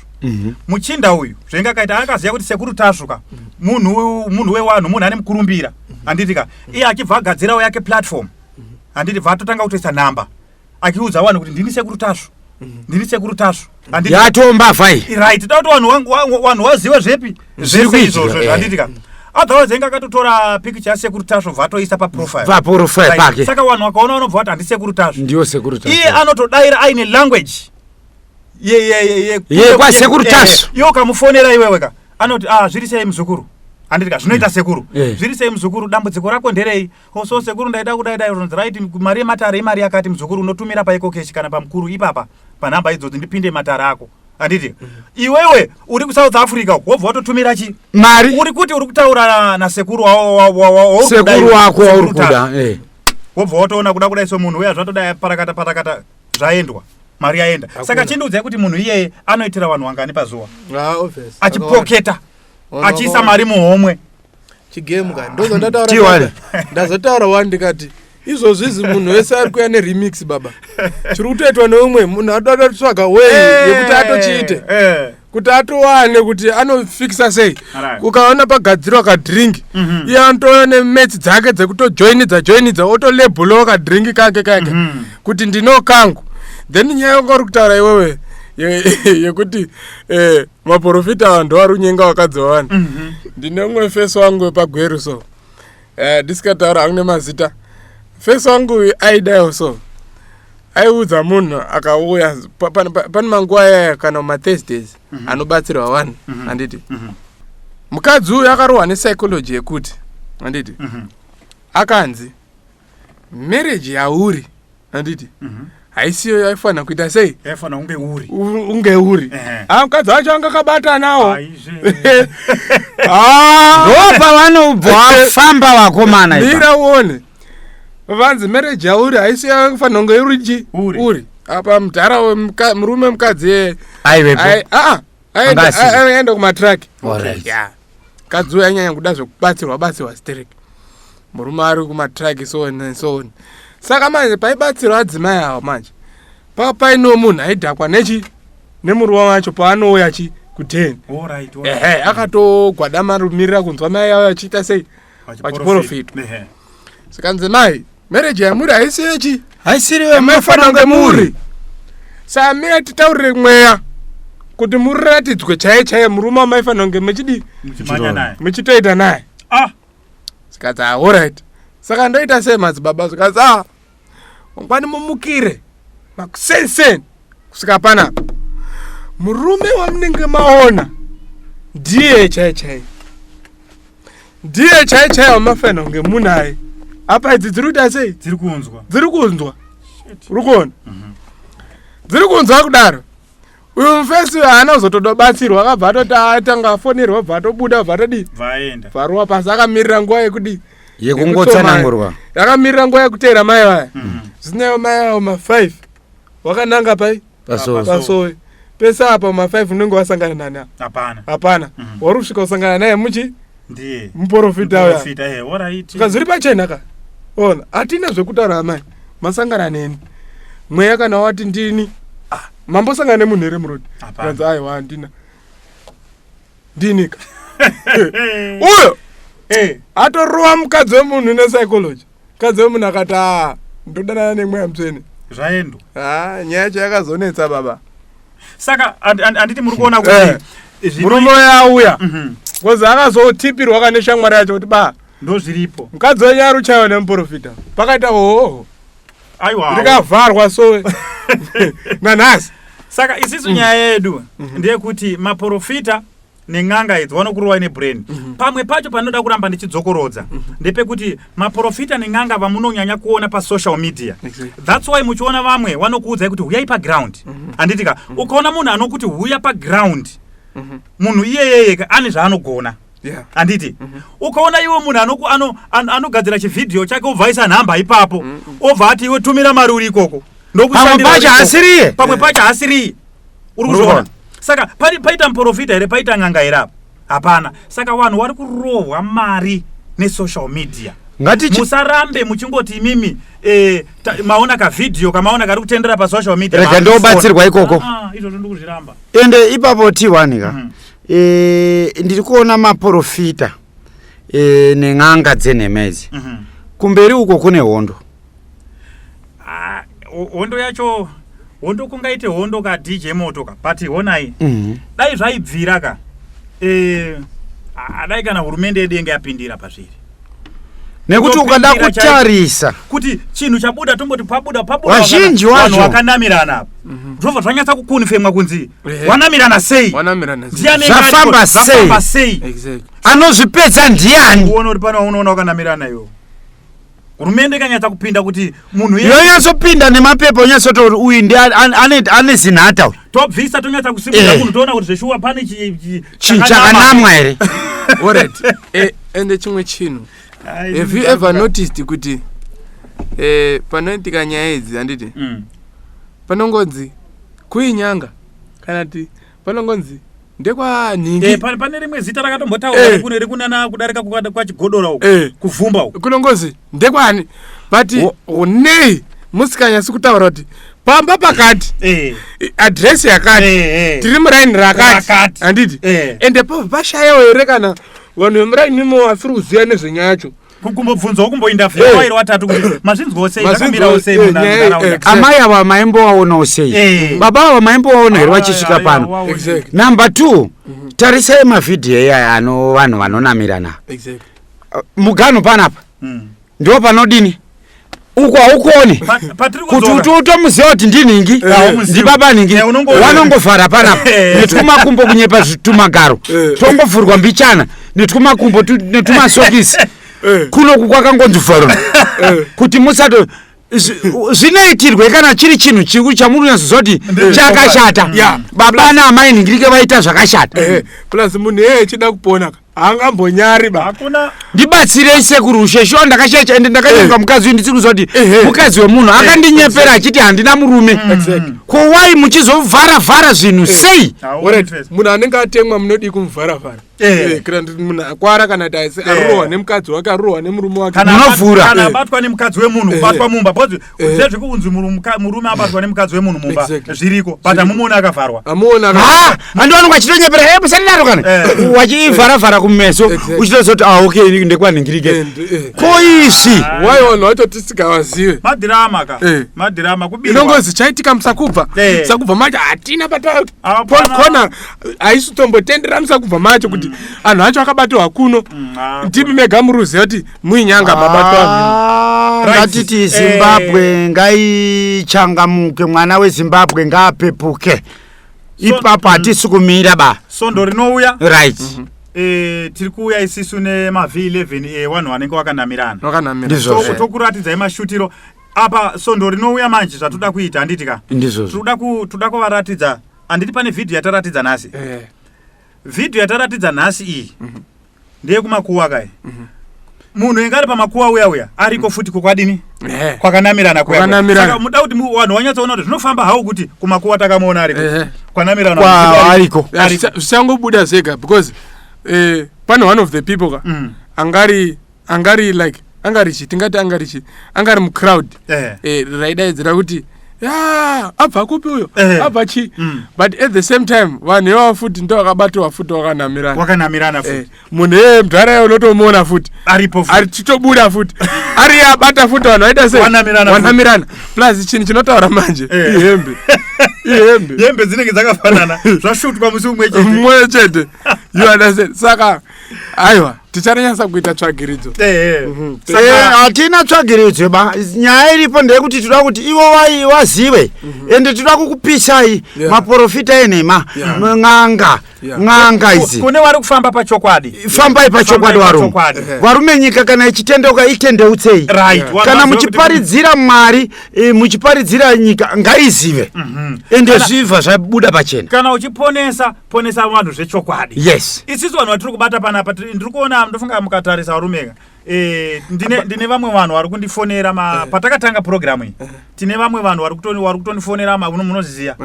Muchinda uyu zvainge akaita, akaziva kuti sekuru Tasvu ka munhu wewanhu, munhu ane mukurumbira, handiti ka? Iye achibva agadzirawo yake platform, handiti? Bva atotanga kutoisa nhamba achiudza vanhu kuti ndini sekuru Tasvu, ndini sekuru Tasvu, handiti? Yatombavha iyi. Right, toda kuti vanhu vazive zvepi Zviri zvese kuitika, izvozvo, handiti ka? Otherwise inge akatotora pikicha yasekuru Tasvu, bva atoisa paprofile. Paprofile pake. Saka vanhu vakaona vanobva vati handisekuru Tasvu. Ndiyo sekuru Tasvu. Iye anotodaira aine language Ye, kwasekuru Tasvu. Iwe ukamufonera iwewe ka, anoti, "Ah, zviri sei muzukuru?" Handiti ka? Zvinoita sekuru. "Zviri sei muzukuru? Dambudziko rako nderei?" "Oh, so sekuru, ndaida kudai dai." Unonzi, "Right, mari yematare imari yakati muzukuru, unotumira paEcoCash kana pamukuru ipapa panhamba idzodzi, ndipinde matare ako." Handiti iwewe uri kuSouth Africa, wobva watotumira chi Mari. Uri kuti uri kutaura nasekuru wauri kuda Sekuru iwe, wako wauri sekuru Tasvu. kuda. Wobva watoona kuda kudai, so munhu uya zvatodai parakata parakata, zvaendwa, mari yaenda. Saka chindiudzai kuti munhu iyeye anoitira vanhu wangani pazuva Ah, obvious. achipoketa, Akawanda. achiisa mari muhomwe? Chigame ka, ndozondataura. Tiwale. Ndazotaura wani, ndikati izvozvi izvi munhu wese ari kuuya neremix, baba. Chiri kutoitwa neumwe munhu adoda kutsvaga way yekuti atochiite, kuti atowane kuti anofikisa sei. Ukaona pagadzirwa kadrink, iye anotoona nemates dzake dzekutojoinidza joinidza, otolabelawo kadrink kake kake kuti ndino kangu. Then nyaya yanga uri kutaura iwewe yekuti maprofita vanhu vari kunyenga vakadzi vavanhu, ndine umwe fesi wangu wepagweru, so ndisikataura hangu nemazita. Fesi wangu uyu aidayo, so Aiudza munhu akauya pane manguva ayaya kana mathursdays anobatsirwa vanhu, handiti? Mukadzi uyu akarohwa nepsychology yekuti, handiti, akanzi marriage yauri, handiti, haisiyo yaifanira kuita sei? Yaifanira kunge uri. Unge uri. Ah, mukadzi wacho anga akabatanawo. Aizve. Ah! Ndo pavanobva vafamba vakomana ipa. Mira uone, vanzi marriage yauri haisi yafanira kunge uri chi? Uri. Uri apa mudhara murume mukadzi Aivepo. Aa, Anga asiri. aenda kumatraki. Alright. Ya, mukadzi uyu ainyanya kuda zvekubatsirwa batsirwa sterek, murume ari kumatraki, so on and so on. Saka manje paibatsirwa adzimai ava manje painewo munhu aidhakwa nechi nemurume wacho paanouya chi kuteni. Alright, alright. Ehe, akatogwadama rumirira kunzwa mai avo achiita sei? Vachiprofitwa. Sikanzi mai, marriage yamuri haisi yechi? Haisiri. Yamaifanira kunge muri. Saka mira titaurire mweya kuti muratidzwe chaiye chaiye murume wamaifanira kunge muchidii? Muchimhanya naye. Muchitoita naye. Ah. Zvikanzi, ah, alright, saka ndoita sei madzibaba? Zvikanzi, ah, mangwani mumukire makusenseni kusvika panapa, murume wamunenge maona ndiye chaiye chaiye, ndiye chaiye chaiye wamafanira kunge munaye. Apa idzi dziri kuita sei? Dziri kunzwa. Dziri kunzwa, uri kuona, dziri kunzwa kudaro. Uyu mufesi uyu haana kuzotodobatsirwa, akabva atoti atanga afonerwa, bva atobuda, bva atodii? Vaenda. Bvaruwa pasi, akamirira nguva yekudii? Yekungotsanangurwa. Akamirira nguva yekuteera mai vaya. Zvinewo mai avo ma5 wakananga pai? Pasowe. Pasowe. Pese apa ma5 unenge wasangana nani apa? Hapana. Hapana. Wari kusvika kusangana naye muchi? Ndiye. Muprofita uya. Muprofita, alright. Saka zviri pachena ka, ona hatina zvekutaura, amai masangana neni, mweya kana wati ndini. Ah, mambosangana nemunhu here murodi? Hapana. Kanzi aiwa, handina, ndinika uyo. Atorova mukadzi wemunhu nepsychology. Mukadzi wemunhu akati, a ndodanana nemweya mutsvene. Zvaendwa. Ah, nyaya yacho yakazonetsa baba. Saka handiti muri kuona kuti Murume uyo auya because akazotipirwa kane shamwari yacho kuti ba ndo zviripo. Mukadzi wenyu ari uchaiwa nemuprofita, pakaita hohoho. Aiwa. Rikavharwa sowe nanhasi. Saka isisu nyaya yedu ndeyekuti maprofita nen'anga idzi vanokurova nebrain. Pamwe pacho panoda kuramba ndichidzokorodza ndepekuti maprofita nen'anga vamunonyanya kuona pasocial media, that's why muchiona vamwe vanokuudzai kuti huyai paground, handiti ka? Ukaona munhu anokuti huya paground, munhu iyeyeye ka ane zvaanogona, handiti? Ukaona iwe munhu anogadzira chivhidhiyo chake, obva aisa nhamba ipapo, obva ati iwe tumira mari uri ikoko. Pamwe pacho haasiriye. Pamwe pacho haasiriye, uri Uri kuzviona? kuona. Saka paita muprofita here? Paita n'anga here apa? Hapana. Saka vanhu vari kurohwa mari nesocial media. Musarambe muchingoti imimi maona kavhidhiyo kamaona kari kutendera pasocial media, Rega maakufona. ndobatsirwa ikoko. Ah, ah, izvozvo ndikuzviramba. Ende ipapo T1 ka, ndiri kuona maprofita nen'anga dzenhema idzi. Kumberi uko kune hondo. Ah, hondo yacho, hondo kungaite hondo ka DJ Moto ka, but honai, dai zvaibvira ka, dai kana hurumende yedu yenge yapindira pazviri. Nekuti ukada Kutopindira chaiko. kutarisa Kuti chinhu chabuda, tomboti pabuda pabuda Vazhinji vanhu wacho. vakanamirana apa, zvobva zvanyatsa kukonfemwa kunzi wanamirana sei? Wanamirana sei? Ndiani Zvafamba aripo? sei? Zvafamba sei? Exactly. Anozvipedza ndiani? Uone kuti pane waunoona wakanamirana iwo, hurumende ikanyatsa kupinda kuti munhu Yonyatsopinda nemapepa, onyatsotori uyu ndi ane zinhata uyu. Tobvisa, tonyatsa kusimudza munhu, toona kuti zveshuwa pane Chinhu chakanamwa here? Alright. Ende chimwe chinhu, Ai, have you ever noticed kuti panoitika nyaya idzi, handiti, panongonzi kuinyanga, kana ti panongonzi ndekwanhingi? Pane rimwe zita rakatombotaura rekunana kudarika kwachigodora uku, kuvhumba uku. Kunongozi ndekwani, but nei musikanyasi kutaura kuti pamba pakati, adhiresi yakati, tiri muraini rakati, Rakati. handiti? Ende pabva pashayawo here kana vanhu vemuraini imo vasiri kuziva nezvenyaya yacho? Kumbobvunzawo, kumbointerview wairi watatu kuti mazvinzwawo sei, zvakamirawo sei munharaunda? Amai ava maimbovaonawo sei? Baba ava maimbovaona here vachisvika pano? Number two, tarisai mavhidhiyo iyaya ano vanhu vanonamirana. Exactly. Muganhu panapa ndo panodini? Uku haukoni Patiri kuti kudzoka. uti utomuziva kuti ndinhingi, Haumuzivi. ndibaba nhingi, wanongovhara panapa netwumakumbo, kunyepa tumagaro tongovhurwa mbichana netwumakumbo netumasokisi kunoku kwakangonzi vharwa kuti musato zvinoitirwe kana chiri chinhu chiku chamunonyatsoziva kuti chakashata. Baba naamai nhingirike vaita zvakashata. Plus munhu iyeye echida kupona ka, haangambonyari ba. Hakuna. Ndibatsirei sekuru ushe, shuwa ndakashaisha ende ndakanyenga mukadzi uyu, ndisiri kuziva kuti mukadzi wemunhu akandinyepera achiti handina murume. Ko wai muchizovhara vhara zvinhu sei? Alright, munhu anenge atemwa munodii kumuvharavhara? Kana kuti munhu akwara kana kuti arohwa nemukadzi wake, arohwa nemurume wake. Kana kana abatwa nemukadzi wemunhu, kubatwa mumba, because zvezvekunzi murume abatwa nemukadzi wemunhu mumba zviriko, but hamumuoni akavharwa. Amuona. Ha, handiwanonga achitonyepera, e musadaro, kana wachivharavhara kumeso uchitozoti, ah, okay, ndekwanhingirike. Ko izvi? Wai vanhu vacho tisingavazive? Madhirama ka, madhirama, kubirwa. Inongozi chaitika musakubva, musakubva macho hatina patapona, haisi tombotendera musakubva macho kuti anhu acho akabatirwa kuno. Ndimi mega muruziva kuti muinyanga mabatwa. Ah, ngatiti Zimbabwe ngaichangamuke, mwana weZimbabwe ngaapepuke ipapo, hatisi kumira ba. Sondo rinouya, right, tiri kuuya isisu nemaV11 evanhu vanenge vakanamirana. Ndizvozvo. Tokuratidzai mashutiro apa sondo rinouya. Manje zvatoda kuita, handiti ka? Ndizvozvo. Toda kuvaratidza, handiti pane vhidhiyo yataratidza nhasi? Vhidhiyo yataratidza nhasi iyi ndeyekumakuwa kai. Munhu inge ari pamakuwa uya uya ariko futi kukwadini kwakanamirana kuya kuya. Kwakanamirana. Saka muda kuti vanhu vanyatsoona kuti zvinofamba hawo, kuti kumakuwa takamuona ariko kwanamirana. Ariko. Zvichangobuda zvega because pane one of the people ka angari like angari chi, tingati angari chi, angari mucrowd raidaidzira kuti, "Ya, abva kupi uyo? Abva chi?" But at the same time vanhu ivavo futi ndo vakabatwa futi wakanamirana. Wakanamirana futi. Munhu iyeye mudhara unotomuona futi. Aripo futi. Ari chitobuda futi, ari iye abata futi, vanhu vaita sei? Wanamirana futi. Wanamirana. Plus chinhu chinotaura manje ihembe, ihembe. Hembe dzinenge dzakafanana, zvashutwa musi umwe chete. Mumwe chete, you understand? Saka aiwa, tichanyatsa kuita tsvagiridzo. Hatina tsvagiridzo ba. Nyaya iripo ndeyekuti toda kuti ivo vazive, ende toda kukupisai maprofita enhema, n'anga, n'anga idzi. Kune vari kufamba pachokwadi. Fambai pachokwadi, Fambai varume. pachokwadi. Varume, nyika kana ichitendeuka, itendeutsei. Right. Kana Wazive kuti- muchiparidzira Mwari, muchiparidzira nyika ngaizive, ende zvibva zvabuda pachena. Kana uchiponesa, ponesa vanhu zvechokwadi. Isusu vanhu vatiri kubata panapa, ndiri kuona, ndofunga mukatarisa varumeka, ndine vamwe vanhu vari kundifonera patakatanga purogiramu iyi. Tine vamwe vanhu vari kutondifonera, munoziziya,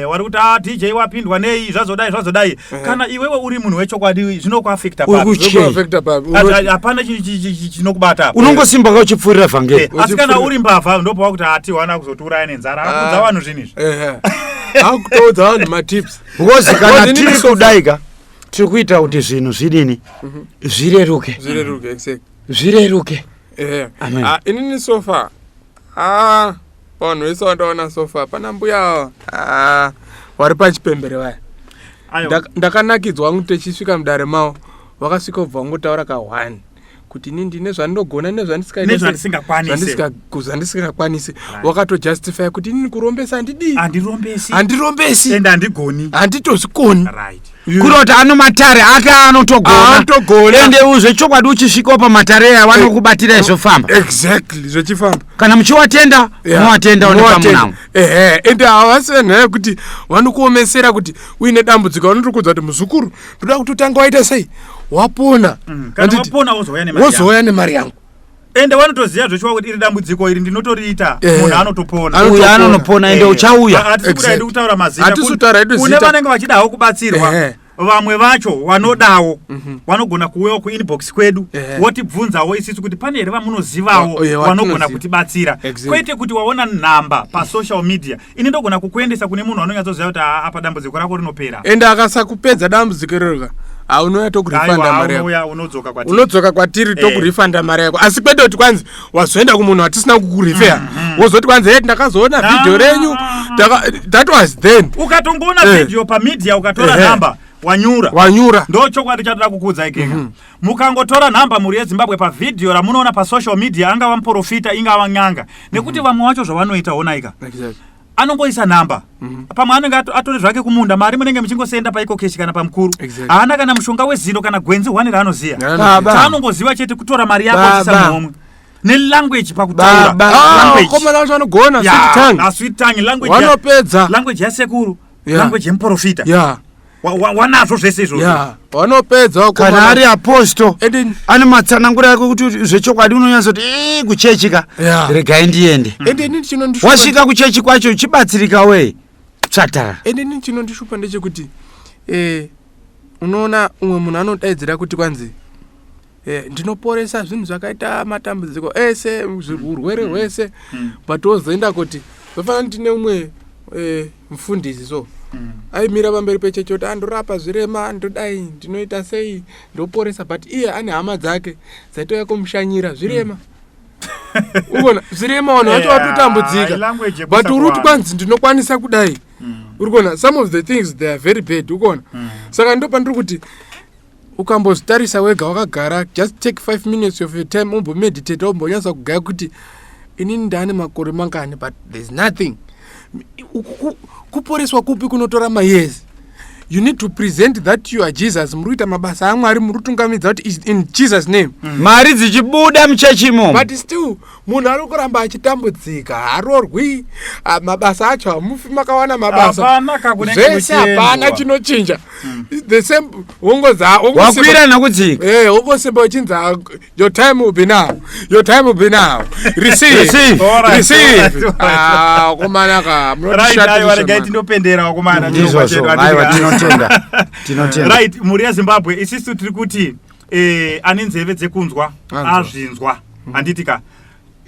vari kuti, "Ah, DJ wapindwa nei? Zvazodai, zvazodai." Kana iwewe uri munhu wechokwadi, zvinokuafekta Uri papi? kuchei? Zvinokuafekta papi? Hapana chinokubata apa. Unongosimba kauchipfuurira vhangeri. Asi kana uri mbavha, ndopawakuti hati wana kuzotiuraya nenzara, akudza vanhu zvinhu izvi. Akutoudza vanhu matips. Because kana Because tiri inini kudaika, tiri kuita kuti zvinhu zvidini? Zvireruke. Zvireruke, exactly. Zvireruke. Amen. Ah, inini so far, ah, vanhu vese vandaona so far, pana mbuya ava, ah, vari pachipembere vaya. Aiwa. Ndakanakidzwa wangu techisvika mudare mavo, vakasvika kubva vangotaura ka1 kuti ini ndine zvandinogona nezvandisikaite Nezvandisingakwanise. Zvandisingakwanisi. Wakatojustify kuti inini kurombesa handidii? Handirombesi. Handirombesi. Ende handigoni. Handitozvikoni. Right. Kuroti ano matare ake anotogona. Anotogona. Ende zvechokwadi uchisvikawo pamatare aya, vanokubatira izvofamba. Exactly, zvechifamba. Kana muchiwatenda, mowatenda Mowatenda. nepamunamo. Ehe, ende havasi vanhu vaya kuti vanokuomesera kuti uine dambudziko. Vanotokudza kuti, "Muzukuru, ndoda kuti utange waita sei, wapona." Kana Handiti? wapona, wozouya nemari yangu. Wozouya nemari yangu. Ende vanotoziva zvechiwa kuti iri dambudziko iri ndinotoriita, munhu anotopona. Uyu anonopona, ende uchauya. Hatisi kuda hedu kutaura mazita. Hatisi kutaura hedu Kune zita. vanenge vachidawo kubatsirwa, vamwe vacho vanodawo, vanogona kuuyawo kuinbox kwedu, wotibvunzawo isisu kuti pane here vamunozivawo vanogona Watinoziva. kutibatsira. Kwete kuti waona nhamba pasocial media, ini ndogona kukuendesa kune munhu anonyatsoziva kuti, "Ah, apa dambudziko rako rinopera." Ende akasakupedza dambudziko iroro ka, haunouya tokurifanda Aiwa, mari yako. unouya, unodzoka kwatiri. Unodzoka kwatiri, tokurifanda mari yako. Asi kwete kuti kwanzi wazoenda kumunhu watisina kukurifeya, wozoti kwanzi, "Hey, ndakazoona vhidhiyo renyu." That was then. Ukatongoona vhidhiyo pamedia, ukatora nhamba. Wanyura. Wanyura. Ndo chokwadi chatoda kukuudza ikeka. Mukangotora nhamba, mhuri yeZimbabwe, pavhidhiyo ramunoona pasocial media, angava muprofita, ingava n'anga, nekuti vamwe vacho zvavanoita, onaika, anongoisa nhamba. Pamwe anenge atori zvake kumunda, mari munenge muchingosenda paEcoCash kana pamukuru. Haana kana mushonga wezino kana gwenzi hwani raanoziya. Baba. Chaanongoziva chete kutora mari yako Baba. achisa muhomwe nelanguage pakutaura. Baba. Language. Komana vacho vanogona. Ya, Sweet tongue. ah, sweet tongue, language Vanopedza. Language yasekuru, language yemuprofita. Wanazvo zvese izvozvo. Ya, vanopedza. Kana ari apostle, ane matsananguro yako kuti zvechokwadi unonyatsoti, "Eh, kuchechi ka, regai ndiende." Ende inini chinondishupa Wasvika kuchechi kwacho uchibatsirika wei, tsvatara. Ende inini chinondishupa ndechekuti unoona umwe munhu anodaidzira kuti kwanzi ndinoporesa zvinhu zvakaita matambudziko ese, urwere hwese, but wozoenda kuti zvofanana ndine umwe mufundisi so aimira pamberi pechechi kuti andorapa zvirema, ndodai, ndinoita sei, ndoporesa, but iye ane hama dzake dzaitouya kumushanyira zvirema. Urikuona zvirema, vanhu vacho vatotambudzika, Ilanguage but uri kuti yekusakuwana. kwanzi ndinokwanisa kudai. Uri kuona some of the things, they are very bad. Uri kuona, saka ndo pandiri kuti ukambozvitarisa wega wakagara, just take 5 minutes of your time, umbomeditate, umbonyatsa kugaya kuti inini ndaane makore mangani, but there's nothing. Kuporeswa kupi kunotora mayears? You need to present that you are Jesus, muri kuita mabasa aMwari, muri kutungamidza kuti is in Jesus name. Mari dzichibuda muchechi imomo. But still munhu ari kuramba achitambudzika, harorwi, ah, mabasa acho hamufi makawana mabasa. Hapana kakunenge Zvese kuchiendwa. hapana chinochinja. The same, wongoza. Wakwira nekudzika. Wongosimba uchinzi, "Ah, your time will be now, your time will be now, receive." Receive. Alright, Receive. alright, alright. Ah, komanaka. Right, aiwa, regai tindopendera, wakomana. Ndizvozvo, aiwa, tinotenda, tinotenda. Right, mhuri yeZimbabwe, isisu tiri kuti ane nzeve dzekunzwa Anzwa. azvinzwa, handiti ka?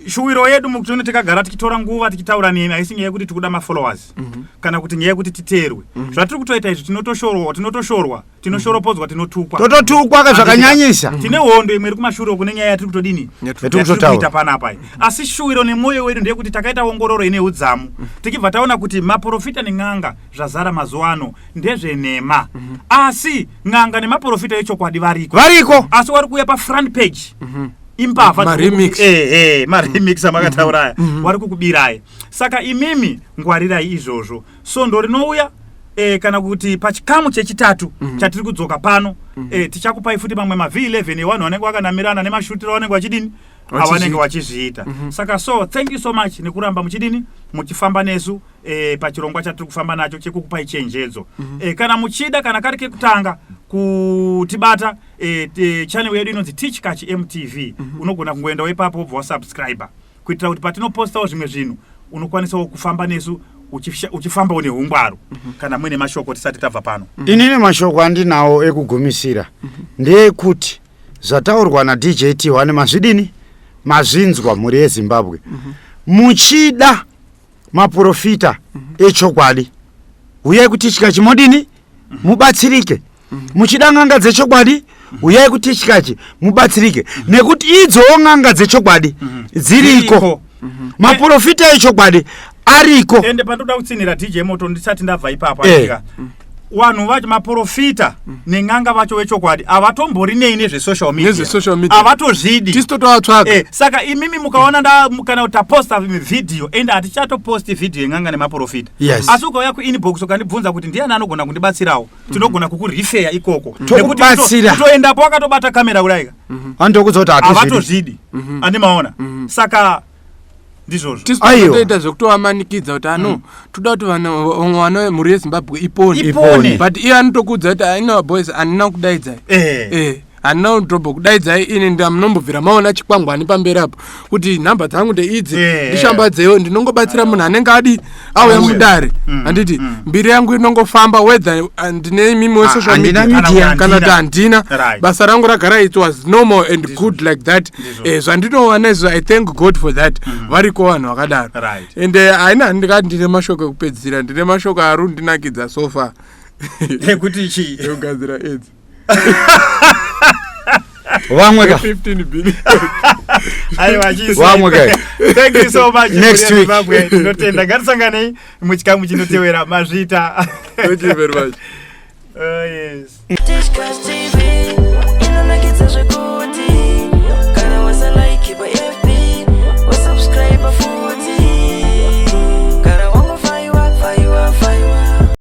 Shuwiro yedu mukutino tikagara tichitora nguva tichitaura nemi haisi nyaya yekuti tikuda mafollowers kana kuti nyaya yekuti titeerwe. Zvatiri kutoita izvi, tinotoshorwa, tinotoshorwa, tinoshoropodzwa, tinotukwa. Tototukwa ka zvakanyanyisa. Tine hondo imwe iri kumashure uku nenyaya yatiri kutodini, Yatiri yatiri kutotaura. kuita panapa iyi. Asi shuwiro nemwoyo wedu ndeyekuti takaita ongororo ine udzamu, tichibva taona kuti maprofita nen'anga zvazara mazuva ano ndezvenhema, asi n'anga nemaprofita echokwadi variko. Variko. Asi wari kuuya pafront page imbavha. Maremix. Ehe, maremix amakataura aya, wari kukubirai. Saka imimi ngwarirai izvozvo. Sondo rinouya, kana kuti pachikamu chechitatu chatiri kudzoka pano, tichakupai futi mamwe maV11 evanhu vanenge vakanamirana nemashutiro avanenge vachidini, avanenge vachizviita. Saka so thank you so much nekuramba muchidini, muchifamba nesu pachirongwa chatiri kufamba nacho chekukupai chenjedzo. Kana muchida, kana kari kekutanga kutibata, channel yedu inonzi Tichkach MTV. Unogona kungoendawo ipapo wobva wasubscribe kuitira kuti patinopostawo zvimwe zvinhu unokwanisawo kufamba nesu uchifambawo neungwaru. Kana muine mashoko tisati tabva pano. Inini mashoko andinawo ekugumisira ndeyekuti zvataurwa naDJ T1 mazvidini, mazvinzwa, mhuri yeZimbabwe. Muchida maprofita echokwadi, uyai kuTichkachi modini, mubatsirike. Muchida n'anga dzechokwadi, uyai kuTichkachi mubatsirike, nekuti idzowo n'anga dzechokwadi dziriko, maprofita echokwadi ariko. Ende pandoda kutsinhira DJ Moto ndisati ndabva ipapo, andika vanhu vacho, maprofita nen'anga vacho vechokwadi, havatombori nei nezvesocial media. Nezvesocial media. Havatozvidi. Tisu totovatsvaga. Saka imimi mukaona nda kana kuti taposta vhidhiyo, ende hatichatoposti vhidhiyo yen'anga nemaprofita. Asi ukauya kuinbox ukandibvunza kuti ndiani anogona kundibatsirawo, tinogona kukurifeya ikoko. Nekuti Tokubatsira. kutoendapo wakatobata kamera kudai, Andokudza kuti hatizvidi. Havatozvidi, andimaona. Saka ndizvozvo. Tisu Aiwa. totoita zvekutovamanikidza kuti ano toda kuti vamwe vana mhuri yeZimbabwe ipone. Ipone. But iye anotokudza kuti aina boys, handina kudaidzai. Handina kutombokudaidzai ini, ndamunombobvira maona chikwangwani pamberi apo kuti nhamba dzangu ndeidzi. Ndishambadzewo, ndinongobatsira munhu anenge adi auya Auya. mudare. Handiti mbiri yangu inongofamba whether ndine imimi wesocial Handina media media. kana kuti handina. Basa rangu ragara, it was normal and good like that. Zvandinowana izvo, I thank God for that. Variko vanhu vakadaro. And haina, ndikati ndine mashoko ekupedzisira, ndine mashoko ari kundinakidza so far. Ekuti chii? Ekugadzira AIDS. Vamwe ka. 15 billion. Aiwa, chisi. Vamwe ka. Thank you so much. Next Mhuri week. yeZimbabwe, tinotenda. Ngatisanganei muchikamu chinotewera. Mazvita. Thank you very much. Oh, yes. Discuss TV.